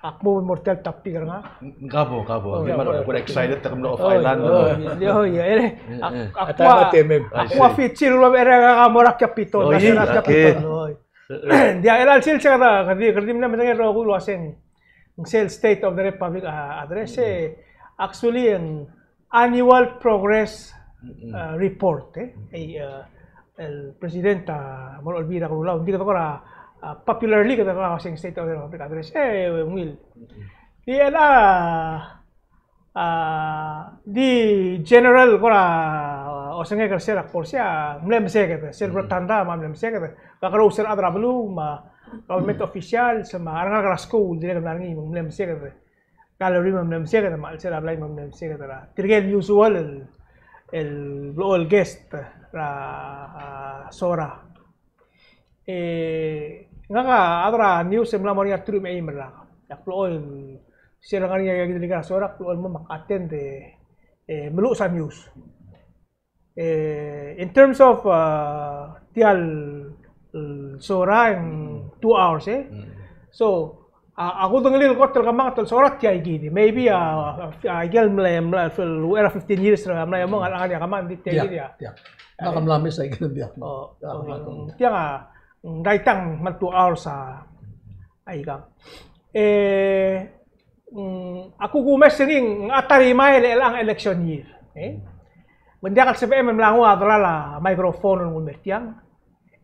ak mo mo er tia el topic er ngak. Ng kabo, kabo. Oh, yeah, yeah. Kora excited e ke mlo off island. Oh, yeah, yeah. Ak, ak, ak ua, ak ua Fiji el ua er a mo er a capital, national capital. Oh, yeah. Ng diak, er a chelsel se kede, kede di mle medengei el rokui el uaseng, ng sel State of the Republic, a, address, e, actually, ng annual progress, a, report, e. E, a, el president, a, mo er a Olbiil er a Kelulau, ng di kede kora, a, popularly kede kora uaseng State of the Republic address, e, ungil. Di el, a, a, di general kora, a, osengek er sel a kbo er sei, a, mle meseked, sel rotunda, me a mle meseked. Kakerous el chad er a beluu, me a government officials, me a rengalek er a skuul, dirrek el mla er ngii, me ng mle meseked. Gallery me ng mle meseked, me a chelsel a blai me ng mle meseked er a. Tirke el usual el, el blechoel guest er a, a, Sora. E, ngak a chad er a news e mla mo er ngii a teruich me a eim el rak. Ak blechoel, sel ngar er ngii a kid el ikang er a Sora, ak blechoel mo me ak attend e, e, meluches a news. E, in terms of, a, tia el, el Sora e ng two hours, e. Mm. So, a, a kudengelii el kot el kemanget el Sora tia ikid. Maybe, a, a, a, ikel mle, mle, el uchei er a fifteen years er a mle mong a ngar er ngii a kemanget, ng di tia ikid a. Tiang. Ngak a mla mes a ikel diak. O, tiang a, ng dai tang me ng two hours a, a ikang. E, mm, a kuk kumes er ngii, ng a ta er a imael e chelechang election year. E? Me ng diak el sebechem el mla nguu a delal a microphone el nguu el mer tiang.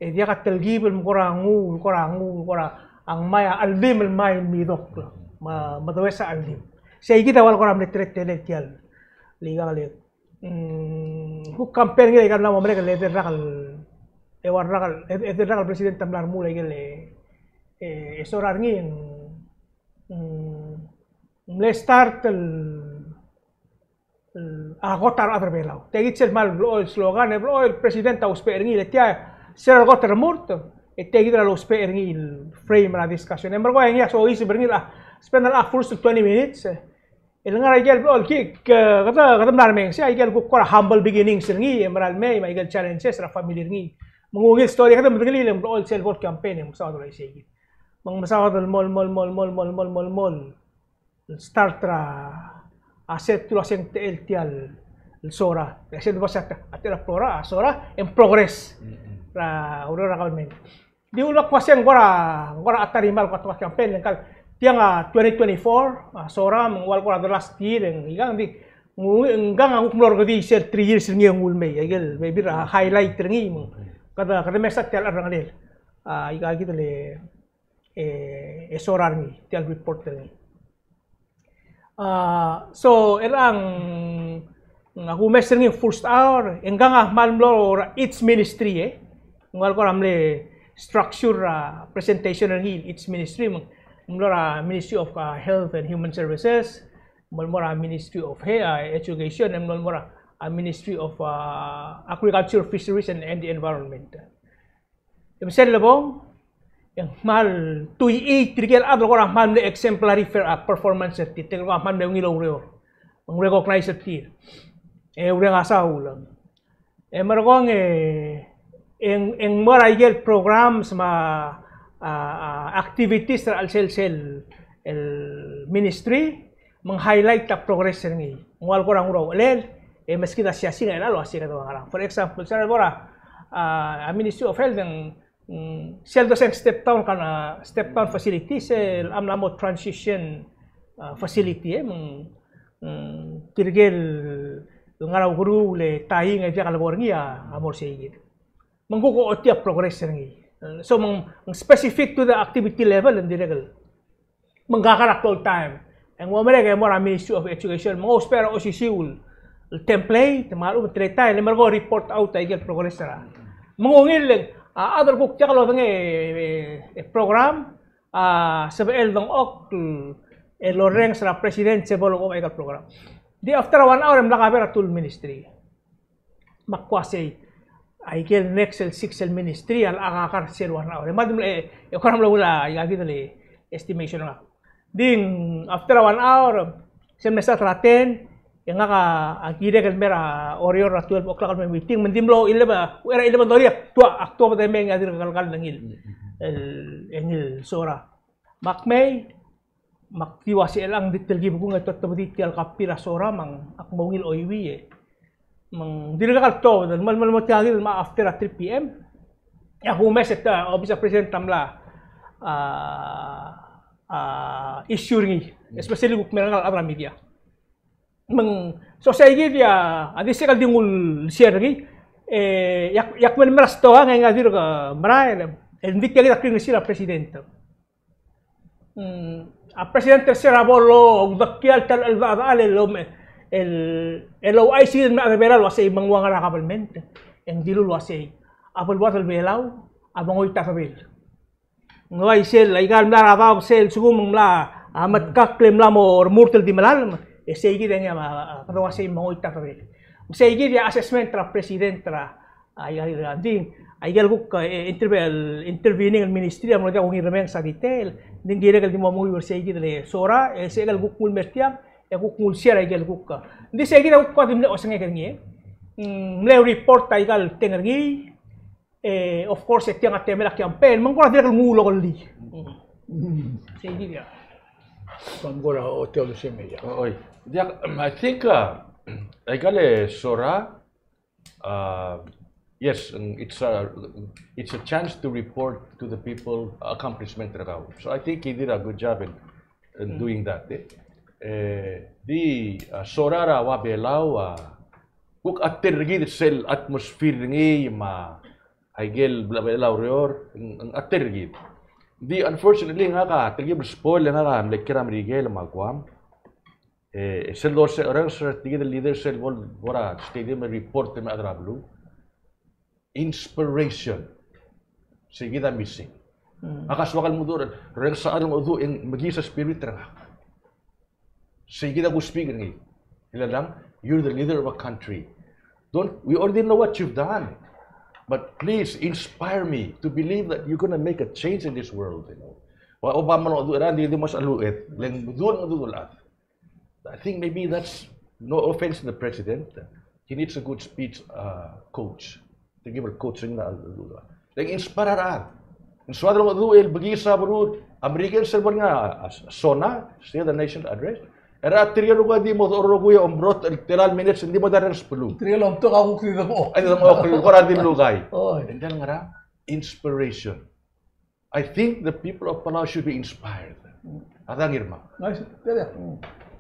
E diak a telkib el mekora nguu, mekora nguu, mekora ngmai a cheldim el mei el midokl. Me, me does a cheldim. Sei kid a ua el kora mle teletelel tia el ikang le. Mm, kuk compare er ngii aika el mla mo merek el edei el rak el e ua el rak el, e, e rak el president a mla remuul a ikel, e, e, e Sora er ngii, mm, mle start el, el, a kot a rechad er a Belau. Tia kid sel kmal blechoel slogan, e blechoel president a ousbech er ngii, le tia, sel kot el remurt, e tia kid a lousbech er ngii el frame er a discussion. E merekong e ngii a soiseb er ngii, a spend a first twenty minutes, e, el ngar er a ikel blechoel kick, e, kede, kede mla remenges, a ikel kuk kora humble beginnings er ngii, e mera el mei, me a ikel challenges er a family er ngii. Me ng ungil story, kede medengelii el blechoel sel bo el campaign, e ng mesaod el uaisei kid. Me ng mesaod el mo, mo, mo, mo, mo, mo, mo, mo, mo el start er a, a set el uasei ng techel tia el Sora. E sel bo se a techel a Plora, a Sora, e ng progress er a ureor er a government. Di ulak uasei ng kora, ng kora a ta er a kmal kot el campaign, e ng kal tiang a twenty twenty-four, a Sora, me ng ua el kora the last year, e ng ikang di, ng, ngkang a kuk mlo er kid sel three years er ngii e ng ulemei, a ikel, maybe a highlight er ngii, me ng kede, kede mesa tia el cherrengelel. A, ika kid el, e, e Sora er ngii, tia el report er ngii. A, so, er a ng, a kumes er ngii first hour, e ngkang a kmal mlo er a each ministry, e. Ng ua el kora mle structure, a, presentation er ngii each ministry, me ng mlo er a Ministry of, a, Health and Human Services, me ng mlo er a Ministry of He-, a, Education, e ng mlo er a, a, Ministry of, a, Agriculture, Fisheries and, and the Environment. E me sel lebong, e ng kmal tuichii tirke el chad el kora kmal mle exemplary for, a, performance er tir, tirke el kora kmal mle ungil oureor. Me ng recognize er tir. E ureng a saul. E merekong e, e ng, e ng mo er a ikel programs me a, a, a, activities er a chelsel sel, el ministry, me ng highlight a progress er ngii. Ng ua el kora ng ua uchelel, e meskid a siasing e chelecha el uasei kede ua ngerang. For example, sel bo er a, a, a Ministry of Health, e ng, mm, sel dosa e ng step down, kind of step down facility, sel a mla mo transition, a, facility, e, me ng, mm, tirke el ngar er a ukeruul e taing e diak lebo er ngii a, a mo er sei kid. Me ng kuk ochotii a progress er ngii. So, me ng, me ng specific to the activity level, e ng dirrek el me ng kakar a klou el taem. E ng mo merek e mo er a Ministry of Education, me ng ousbech er a osisiu el template, me a lechub e ng teletael, e merekong e report out a ikel progress er a. Me ng ungil e, a, a chad el kuk diak lodengei, e, e, program, a, sebechel dengchokl el orrenges er a president sel bo loba a ikel program. Di after a one hour e mla kaber a two el ministry. Me ak uasei, a ikel next el six el ministry a locha kakar sel one hour. E me a di mle, e, e kora mlo ungil a, ika kid el estimation er ngak. Di ng after a one hour, sel mle start er a ten, e ngak a kirek el mei er a Oreor er a twelve o'clock el mei meeting, me ng di mlo eleven, er a eleven thirty, ak tua, ak tuobed e mei e ng dirk kelekall el ngii el, el ngii el Sora. Me ak mei, me ak di uasei chelechang ng di telkib kung e tuobed tia el copy er a Sora me ak mo ungil oiuii e. Me ng dirkak el tuobed, me, me, me tia kid me a after a three P M. E a kumes e a obis er a president a mla, a, a, issue er ngii, especially kuk mei er ngii a rechad er a media. Me ng, so sei kid a, a di sel di nguu el share er ngii, e, e ak, e ak mei el mei er a stoa e ng dirk merael, e ng di tia kid a kringesii er a president. Mm, a president er sel bo loudekii a ta el, el, el, el, el ouchais er a rechad er a Belau el uasei me ng ua ngera a government. E ng dilu el uasei a beluad el Belau a mengoit a debel. Ng uaisei, aika el mla er a daob sel lsekum ng mla, a, metkakl e mla mo remurt el di melalem, e sei kid e ngii a, a, kede uasei me ng mengoit a debel. Sei kid a assessment er a president er a, a, aika el, a, di, aika el kuk, e, interve-, el intervening el ministry a mlo diak kungil remenges a detail, ng di ng kirek el di mo menguiu er sei kid el Sora, e sei kid el kuk nguu el mer tiang, e kuk nguu el share aika el kuk. Ng di sei kid a kuk di mle osengek er ngii, e. Mm, mle report aika el teng er ngii, e, of course, e tiang a temel a campaign, me ng kora dirrek el nguu el okelii. Mm. Sei kid a. Kom kora oteol se mei a. Oi. Diak, I think, uh, aika el Sora, uh, yes, it's a, it's a chance to report to the people accomplishment er kau. So I think he did a good job in, in doing that, e. E, di, uh, Sora er a ua Belau, uh, kuk a terkid sel atmosphere er ngii me a aike el bla bla bla ureor, ng, ng a terkid. Di, unfortunately, ngak a telkib el spoil, e ngak a mle kiei er a Merikel me a Guam. E, e sel dosang er a, er a tirke el leader sel bo, bo er a stadium e report er a rechad er a beluu. Inspiration. Sei kid a missing. Mm. Ak soak el mengedecheduch, reng sel lengedecheduch e ng mekiis a spirit er ngak. Sei kid a kusbik er ngii. Ilalang, you're the leader of a country. Don't, we already know what you've done. But please inspire me to believe that you're gonna make a change in this world, you know. Ua, oba mengedecheduch er a, di, di mo sebeched el, le ng dul, dul, dul, I think maybe that's, no offense to the president, he needs a good speech, uh, coach to give a coaching na, le ng inspire a rechad. Ng soad el mengedecheduch el bekiis a beluu, American sel bo er ngii a, a, SONA, State of the Nation Address. E a tirke el rokui a di mo dechor el rokui a omrot el tela el minutes, ng di mo dechor er a sbeluu. Tirke el omtok a kuk di dengchokl. Ai, di dengchokl, kora di lukai. Oi. And then ngera, inspiration. I think the people of Palau should be inspired. A dang, Irma. Ngai, tia, tia.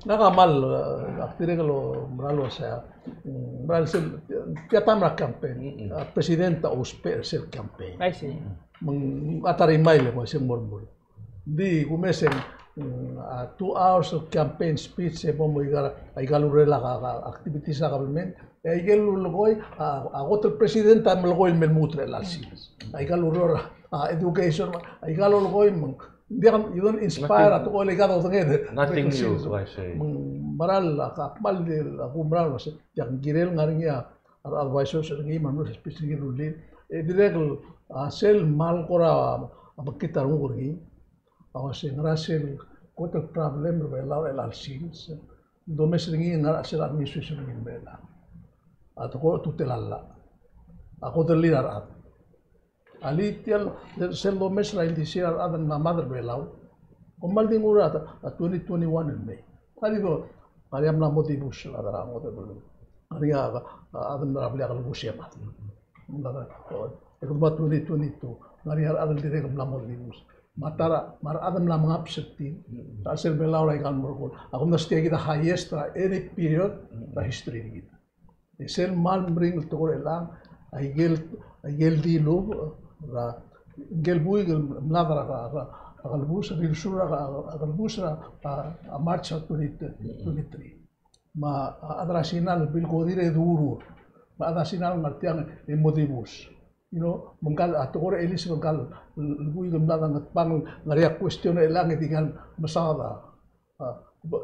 Ngak a kmal, eh, ak dirrek el mera el uasei, mm, mera el sel, tia taem er a campaign, mm, a president a ousbech er sel campaign. I see. Me ng, a ta er a email e kmo se ng mo er a, di kumes e ng, mm, a two hours of campaign speech e bo mo ika, aika el urerel a, a, activities er a government, e aike el lulekoi, a, a kot el president a melekoi el me lmuut er chelecha el sils. Aika el ureor, a, education, aika el lulekoi me ng, diak, you don't inspire a tekoi el aika dodengei. Nothing new, I say. Me ng mera el, a, ak kmal di, a, kumerang el uasei, diak, ng kirel ngar er ngii a, a, advisors er ngii, me a mlo speech er ngii el rullii. E dirrek el, a, sel kmal kora, a, mekngit a renguk er ngii. A uasei ngera sel kot el problem er a Belau er chelecha el sils. Domes er ngii, ngera sel administration er ngii el mei er chelechang. A tekoi a ultutelel a llach. A kodellii a rechad. Alii tia el, sel domes er a ildisir a rechad el mla mad er a Belau. Kom kmal di nguu er a, a twenty twenty-one el mei. Ngar er ngii a, ngar er ngii a mla mo dibus el chad er a ngodech el beluu. Ngar er ngii a, a, a chad el mla er a blil a kelebus e mad. E kede mo er a twenty twenty-two, ngar er ngii a rechad el dirrek el mla mo dibus. Me a ta er a, me a rechad el mla mengabs er tir. A sel Belau er aika el merekong. A kumdasu e tia kid a highest er a any period er a history er kid. E sel kmal meringel el tekoi er chelechang, aike el, aike el dilubech er a, ngike el buik el mlad er a, a, a, a kelebus, rilsul er a, a, a kelebus er a, a, a March er a twenty twenty-three. Me a, a chad er a Sina el bilkodir e durur. Me a chad er a Sina el ngar tiang e mo dibus. You know, me ngka el, a tekoi er a Ellis me ngka el, el buik el mlad a Ngetbang el ngar er ngii a question er chelechang e di ngka el mesaod a, a,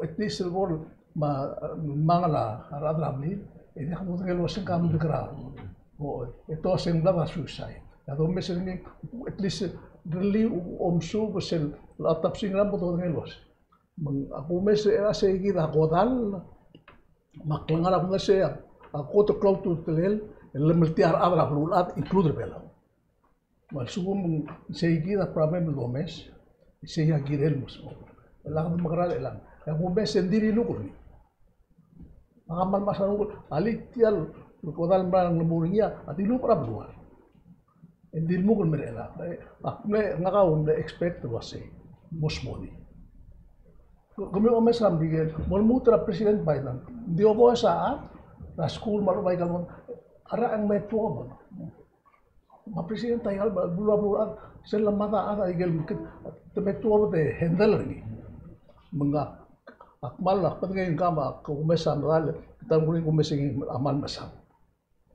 at least el bo el, me a, a, mangel a rechad er a blil, e diak dodengei el uasei ng kmal mekerang. O, e te uasei ng mlad a suicide. A domes er ngii, at least, really, omesuub sel, a autopsy er ngii a bo dodengei el uasei. Me ng, a kumes er a sei kid a kodall, me a klengar a kumes er a, a kot el klou a ultutelel, el lemeltii a rechad er a beluulechad, include er a Belau. Me a lsekum e ng sei kid a problem el domes, sei a kirel mo smechokl. E lak de mekerang e lak. E a kumes e ng di liluk er ngii. Me ak kmal mesa el ungil, alii tia el kodall el mla er ngii a dilubech er a beluad. E ng di lmuut el mer chelechang. E, ak mle, ngak a mle expect el uasei, mo smodii. Kemiu a omes er a Merikel, mo lmuut er a President Biden. Ng di oboes a chad er a skuul me a lechub aika el, a rechad a ng me tuobed. Me a President a ikal beluu a beluu a rechad, sel lemad a chad a ikel mekngit, te me tuobed e handle er ngii. Me ngak, ak kmal, ak medengei ngak me ak kumes a medal, te kuk ngii kumes e ngii a kmal mesaod.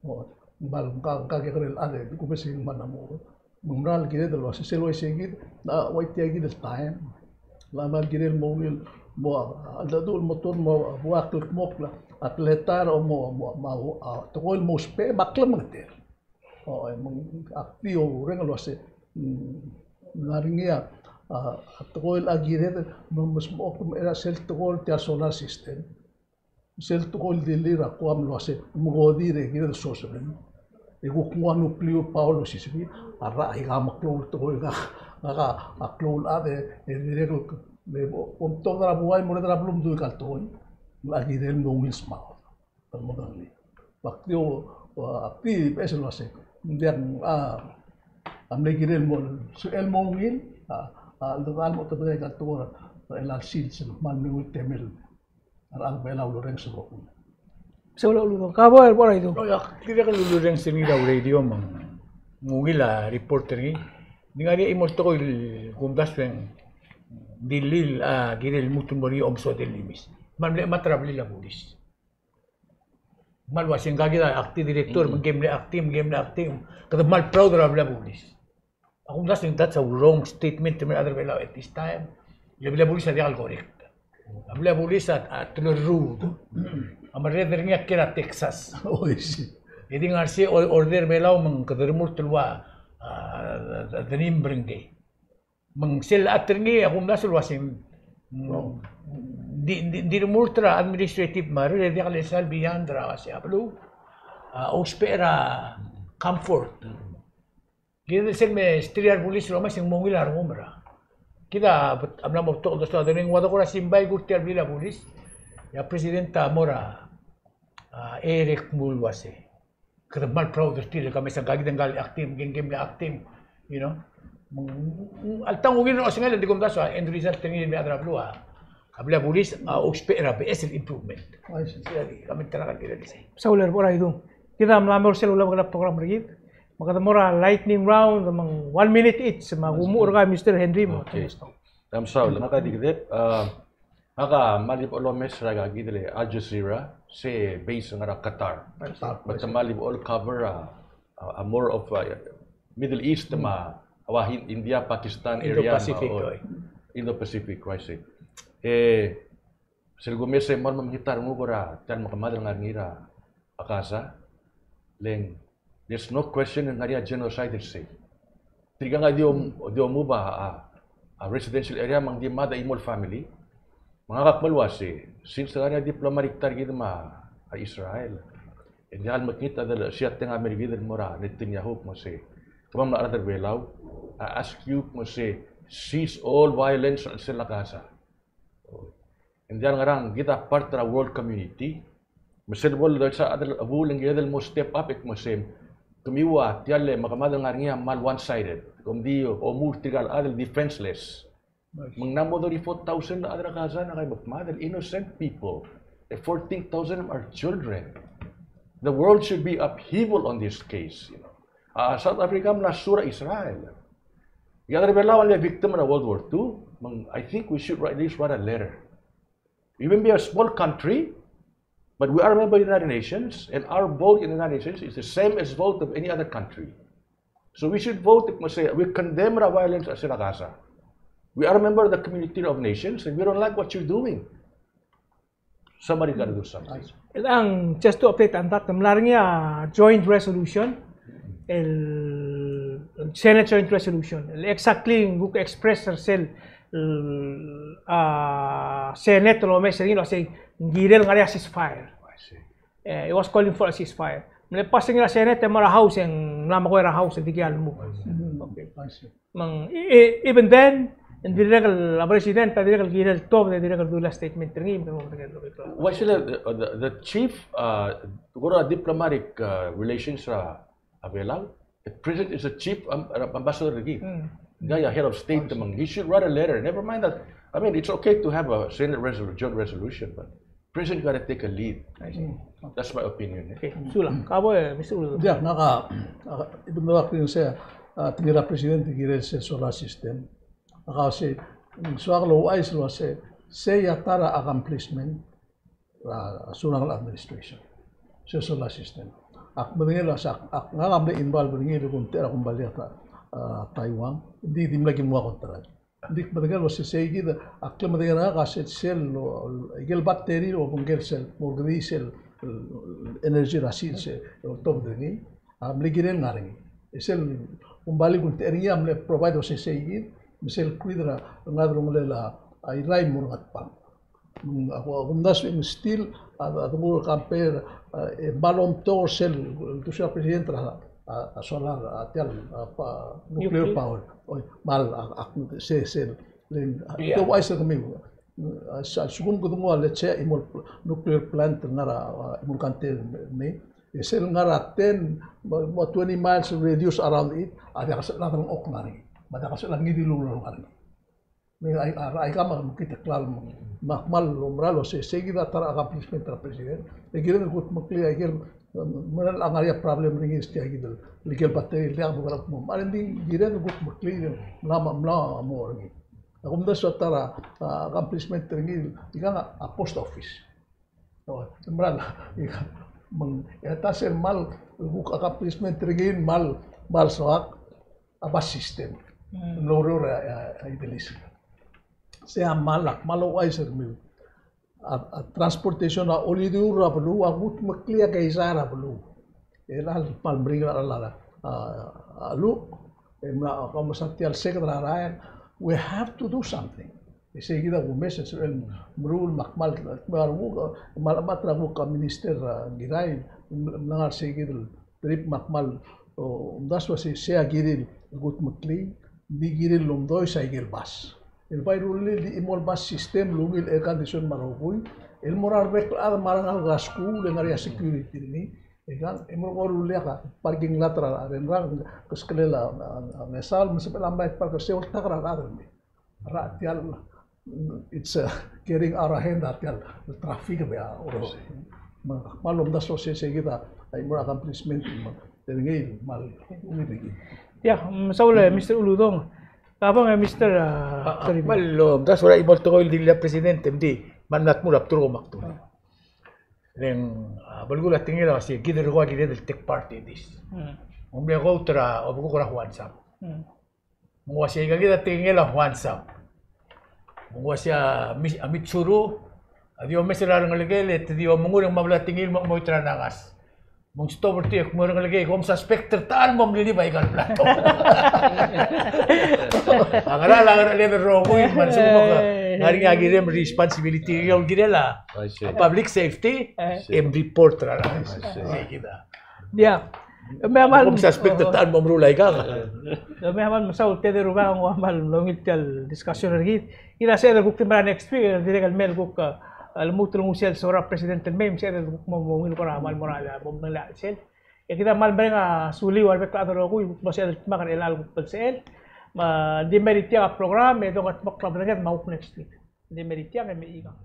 O, ng kmal, ngka, ngka kekerei el chad e kumes e ng kmal mo. Me ng mera el kired el uasei, sel uaisei kid, ng ua tia kid el taem. Ng kmal kired el mo ungil, mo, a, a, cheldecheduch el mo tuobed, mo, a, buai a kldmokl a, a teletael, o mo, mo, mo, a, tekoi el mo ousbech, me a klemengetel. O, e, me ng, ak di oureng el uasei, mm, ng ngar er ngii a, a, a tekoi el kired, me, me smechokl, me er a sel tekoi el tia el solar system. Sel tekoi el dilu er a Guam el uasei, me ng kodir e kired el source er ngii. E kuk nguu a nuclear power el osisiu, a rechad a ika meklou el tekoi, ngak, ngak a klou el chad e, e dirrek el, me bo, bo mtobed er a buai, mo merreder er a beluu me dmu ika el tekoi. Ng kirel mo ungil smaod. Kede mo medengelii. Ak di, ak di beches el uasei, ng diak, a, a mle kirel mo, sel mo ungil, a, a, cheldecheduch el mo tobedii ika el tekoi er a, er a chelecha el sils el kmal mle ungil temel. A rechad er a Belau el orrenges el rokui. Sel uludong. Ka bo el bo er a idung. Ak dirrek el ulurrenges er ngii er a radio me ng ungil a reporter er ngii. Di ngar er ngii a chimo el tekoi el kumdasu e ng di lil a kirel lmuut el mo er ngii a omesodel el imis. Me ng mle chemat er a blil a bulis. Kmal uasei ngka kid a acting director, me ngke mle acting, me ngke mle acting. Kede kmal proud er a blil a bulis. Ak omdasu e ng that's a wrong statement er a rechad er a Belau at this time. Le blil a bulis a diak el correct. A blil a bulis a, a telorruud. A merreder er ngii a kiei er a Texas. E di ngar sei order er a Belau me ng kede remurt el ua, a, de nimbrengkei. Me ng sel chat er ngii, ak omdasu el uasei, mm, di, di, di remurt er a administrative matter, e diak lsal beyond er a uasei a beluu, a, ousbech er a comfort. Kid sel mesterir a rebulis el omes e ng mo ungil a rengum er a. Kid a, a mla mo betok el dosaod er ngii, ng ua de kora simbai el kuk tia el blil a bulis. E a president a mo er a, a, erek el kmo uasei kede kmal proud er tir, e ka mesa ngka kid a ngka el acting, ngke, ngke mle acting, you know. Me ng, ng, alta ng ungil er a osengel, e di kumdasu a end result er ngii el mle chad er a beluu a, a blil a bulis a ousbech er a beches el improvement. Ai, se, se, di, kami tara kan kira di sei. Saul er a bo er a idung. Kid a mla mo er sel ulebengelel a program er kid. Me kede mo er a lightning round, me ng one minute each, me a kumuchel er kau Mister Henry, me. Okay. Te mesaul, ngak a di kedeb, a, ngak a mla di bo lomes er a kid el Al Jazeera, se base er ngii er a Qatar. Qatar. But te mla di bo cover a, a, a more of a Middle East me a, a ua Hin-, India, Pakistan area me a, Indo-Pacific, o, oi. Indo-Pacific, I see. E, sel kumes e mla mo mekngit a renguk er a, tia el mekemad el ngar er ngii er a, a Gaza, le ng, there's no question el ngar er ngii a genocide er sei. Tirkang a di om-, di omub a, a, a residential area me ng di mad a chimo el family. Me ngak a kmal uasei, since ngar er ngii a diplomatic ties er kid me a Israel, e ng diak el mekngit a delechesii a teng a mei er kid el mo er a Netanyahu el kmo sei, kemam el chad er a Belau, I ask you el kmo sei, cease all violence er sel Gaza. E ng diak el ngerang, kid a part er a world community. Me sel bo el desa a chad el chebuul e ng kired el mo step up e kmo sei, kemiu a tia el mekemad el ngar er ngii a kmal one-sided. Kom di omuchel er tirka el chad el defenseless. Me ng mla mo thirty-four thousand el chad er a Gaza, ngka el mekemad el innocent people. E fourteen thousand are children. The world should be upheaval on this case, you know. A South Africa a mla sue er a Israel. E a rechad er a Belau a mle victim er a World War Two, me ng, I think we should write, at least write a letter. We may be a small country, but we are a member of the United Nations, and our vote in the United Nations is the same as vote of any other country. So we should vote, we say, we condemn the violence er sel Gaza. We are a member of the community of nations, and we don't like what you're doing. Somebody gotta do something. El ang, just to update on that, ng mla er ngii a joint resolution, el Senate joint resolution, el exactly ng kuk express er sel, el, a, Senate el omes er ngii el uasei ng kirel ngar er ngii a ceasefire. I see. Eh, it was calling for a ceasefire. Ng mle pass er ngii er a Senate e mo er a House e ng mla mekoi er a House el dikea lmuut. I see. Okay. I see. Me ng, e, e, even then, e ng dirrek el, a president a dirrek el kirel tuobed e dirrek el dulii a statement er ngii, me ng dirrek el. Why should the, the, the chief, uh, kora diplomatic, uh, relations er a, a Belau? The president is the chief, um, ambassador er kid. Mm. Guy a head of state, me ng, he should write a letter. Never mind that. I mean, it's okay to have a Senate resolu-, joint resolution, but President gotta take a lead. I see. Mm. That's my opinion, eh. Okay, sulang. Ka bo, eh, Mister Uludong. Diak, ngak a, a, even though ak di sei, a, tekingel a President el kirel sel solar system. Ngak a sei, ng soak el ouchais el uasei, sei a ta er a accomplishment er a, a Surangel administration. Sel solar system. Ak medengei el uasei, ak, ngak a mle involve er ngii el kmo ng tela a kombalii a, a, Taiwan, di, di mle ki nguu a contract. Ng di medengei el uasei sei kid, a klemedengei er ngak a sel, sel, o, ikel battery el obengkel sel, mo er kid sel, el, energy er a sils el oltobed er ngii, a mle kirel ngar er ngii. E sel kombalii el kmo ng tela er ngii a mle provide el uasei sei kid, me sel kid er a, ngar er a delongelel a Irrai el mo er a Ngatpang. Mm, a ku-, a kumdasu e ng still, a, a, a, compare, a, e, kmal omtok er sel, el, ultuil er a president er a, a, a, solar, a, tia el, a, pa, nuclear power. Oi, kmal, a, a, se, se, le ng, a, te ouchais er kemiu. A, se, a lsekum kede nguu a, let's say, a chimo el pl-, nuclear plant el ngar er a, a, chimo el country er ngii, e sel ngar er a ten, mo, mo twenty miles radius around it, a diak el sebechel a delengchokl el ngar er ngii. Me a diak el sebechel a ngii di el ulureor el ngar er ngii. Me a, a, a, aika me a mekngit el klalo me, me ak kmal oumera el uasei, sei kid a ta er a accomplishment er a president. E kirel kudmeklii a ikel, um, me ng ngar er ngii a problem er ngii er tia kid el, ikel battery el diak bo er a kmo. Me a rengdi kirel kudmeklii, mla, mla mo er ngii. A kumdasu a ta er a, a, accomplishment er ngii, ikang a, a post office. O, mera el, ikang Me ng, e a ta sel kmal, kuk accomplishment er ngii el kmal, kmal soak a bus system. Mm. Ng oureor a, a, a Idelis. Sei a kmal, kmal ouchais er kemiu. A, a transportation a olidiuul er a beluu, a kudmeklii a keizai er a beluu. E chelecha el kmal meringel a, a, a, a lluch, e mla, a, kmo sa tia el seked er a rael, we have to do something. E sei kid a kumes e sebechel el meruul me a kmal, me a renguk, me a lemat er a kuk a minister, a, Ngirai, mla ngar sei kid el trip me a kmal, o, omdasu el uasei sei a kirir el kudmeklii, di kirir el omdois a ikel bus. El bai rullii el di chimo el bus system el ungil air condition me a rokui, el mo er a rebek el chad me a rengalek er a skuul, e ngar er ngii a security er ngii, e kang, e mo er a rullii a parking lot er a, a rengrir, keskelel a, a, a, mesaul, me sebechel a mei park er sei, oltak er a rechad el mei. Ra tia el, it's, uh, getting out of hand a tia el traffic er a Oreor. Me a kmal omdasu el uasei sei kid a, a chimo er a accomplishment, me, er ngii el kmal ungil er kid. Ia, mesaul, e, Mister Uludong. Kabong, e, Mister, a, a, Toribiong. Kmal omdasu er a chimo el tekoi el dilu a President, me ng di, me ng mla dmu er a bdelul me a bdelul. Le ng, a, belkul a tekingel a uasei, kid el rokui a kired el take part in this. Mm. Ng mle quote er a, obekuk er a Juan Sam. Mm. Me ng uasei aika kid a tekingel a Juan Sam. Me ng uasei a Mi-, a Mitsuru a di omes er a rengelekel e te di omengur e ng mla bla tekingel me ng moit er a nangas. Me ng stop er tir e kmo, "Rengelekel, kom suspect er tia el mo mlilib aika el plato." A ngerang, a ngerang, a ngerang el rokui, me a lsekum ng ngar er ngii a kirem el responsibility el kirel a, I see, a public safety, I see, e mreport er a, I see, sei kid a. Ia. Me a kmal, kom suspect er tia el mo meruul aika. Me a kmal mesaul Ted er a Rubak, ng ua kmal ungil tia el discussion er kid. Kid a sebeched el kuk di mera next week, e dirrek el mei el kuk, e, lmuut el nguu sel soal a President el mei, me sebeched el kuk mo, mo ungil kora kmal mo er a, mo mengelii sel. E kid a kmal mereng a suliu a rebek el chad el rokui, kuk mo sebeched el dmak er chelecha el kuk belsechel. Me ng di mei er tiang a program, e dongetmokl a bedenged me a kuk next week. Ng di mei er tiang e mei ikang.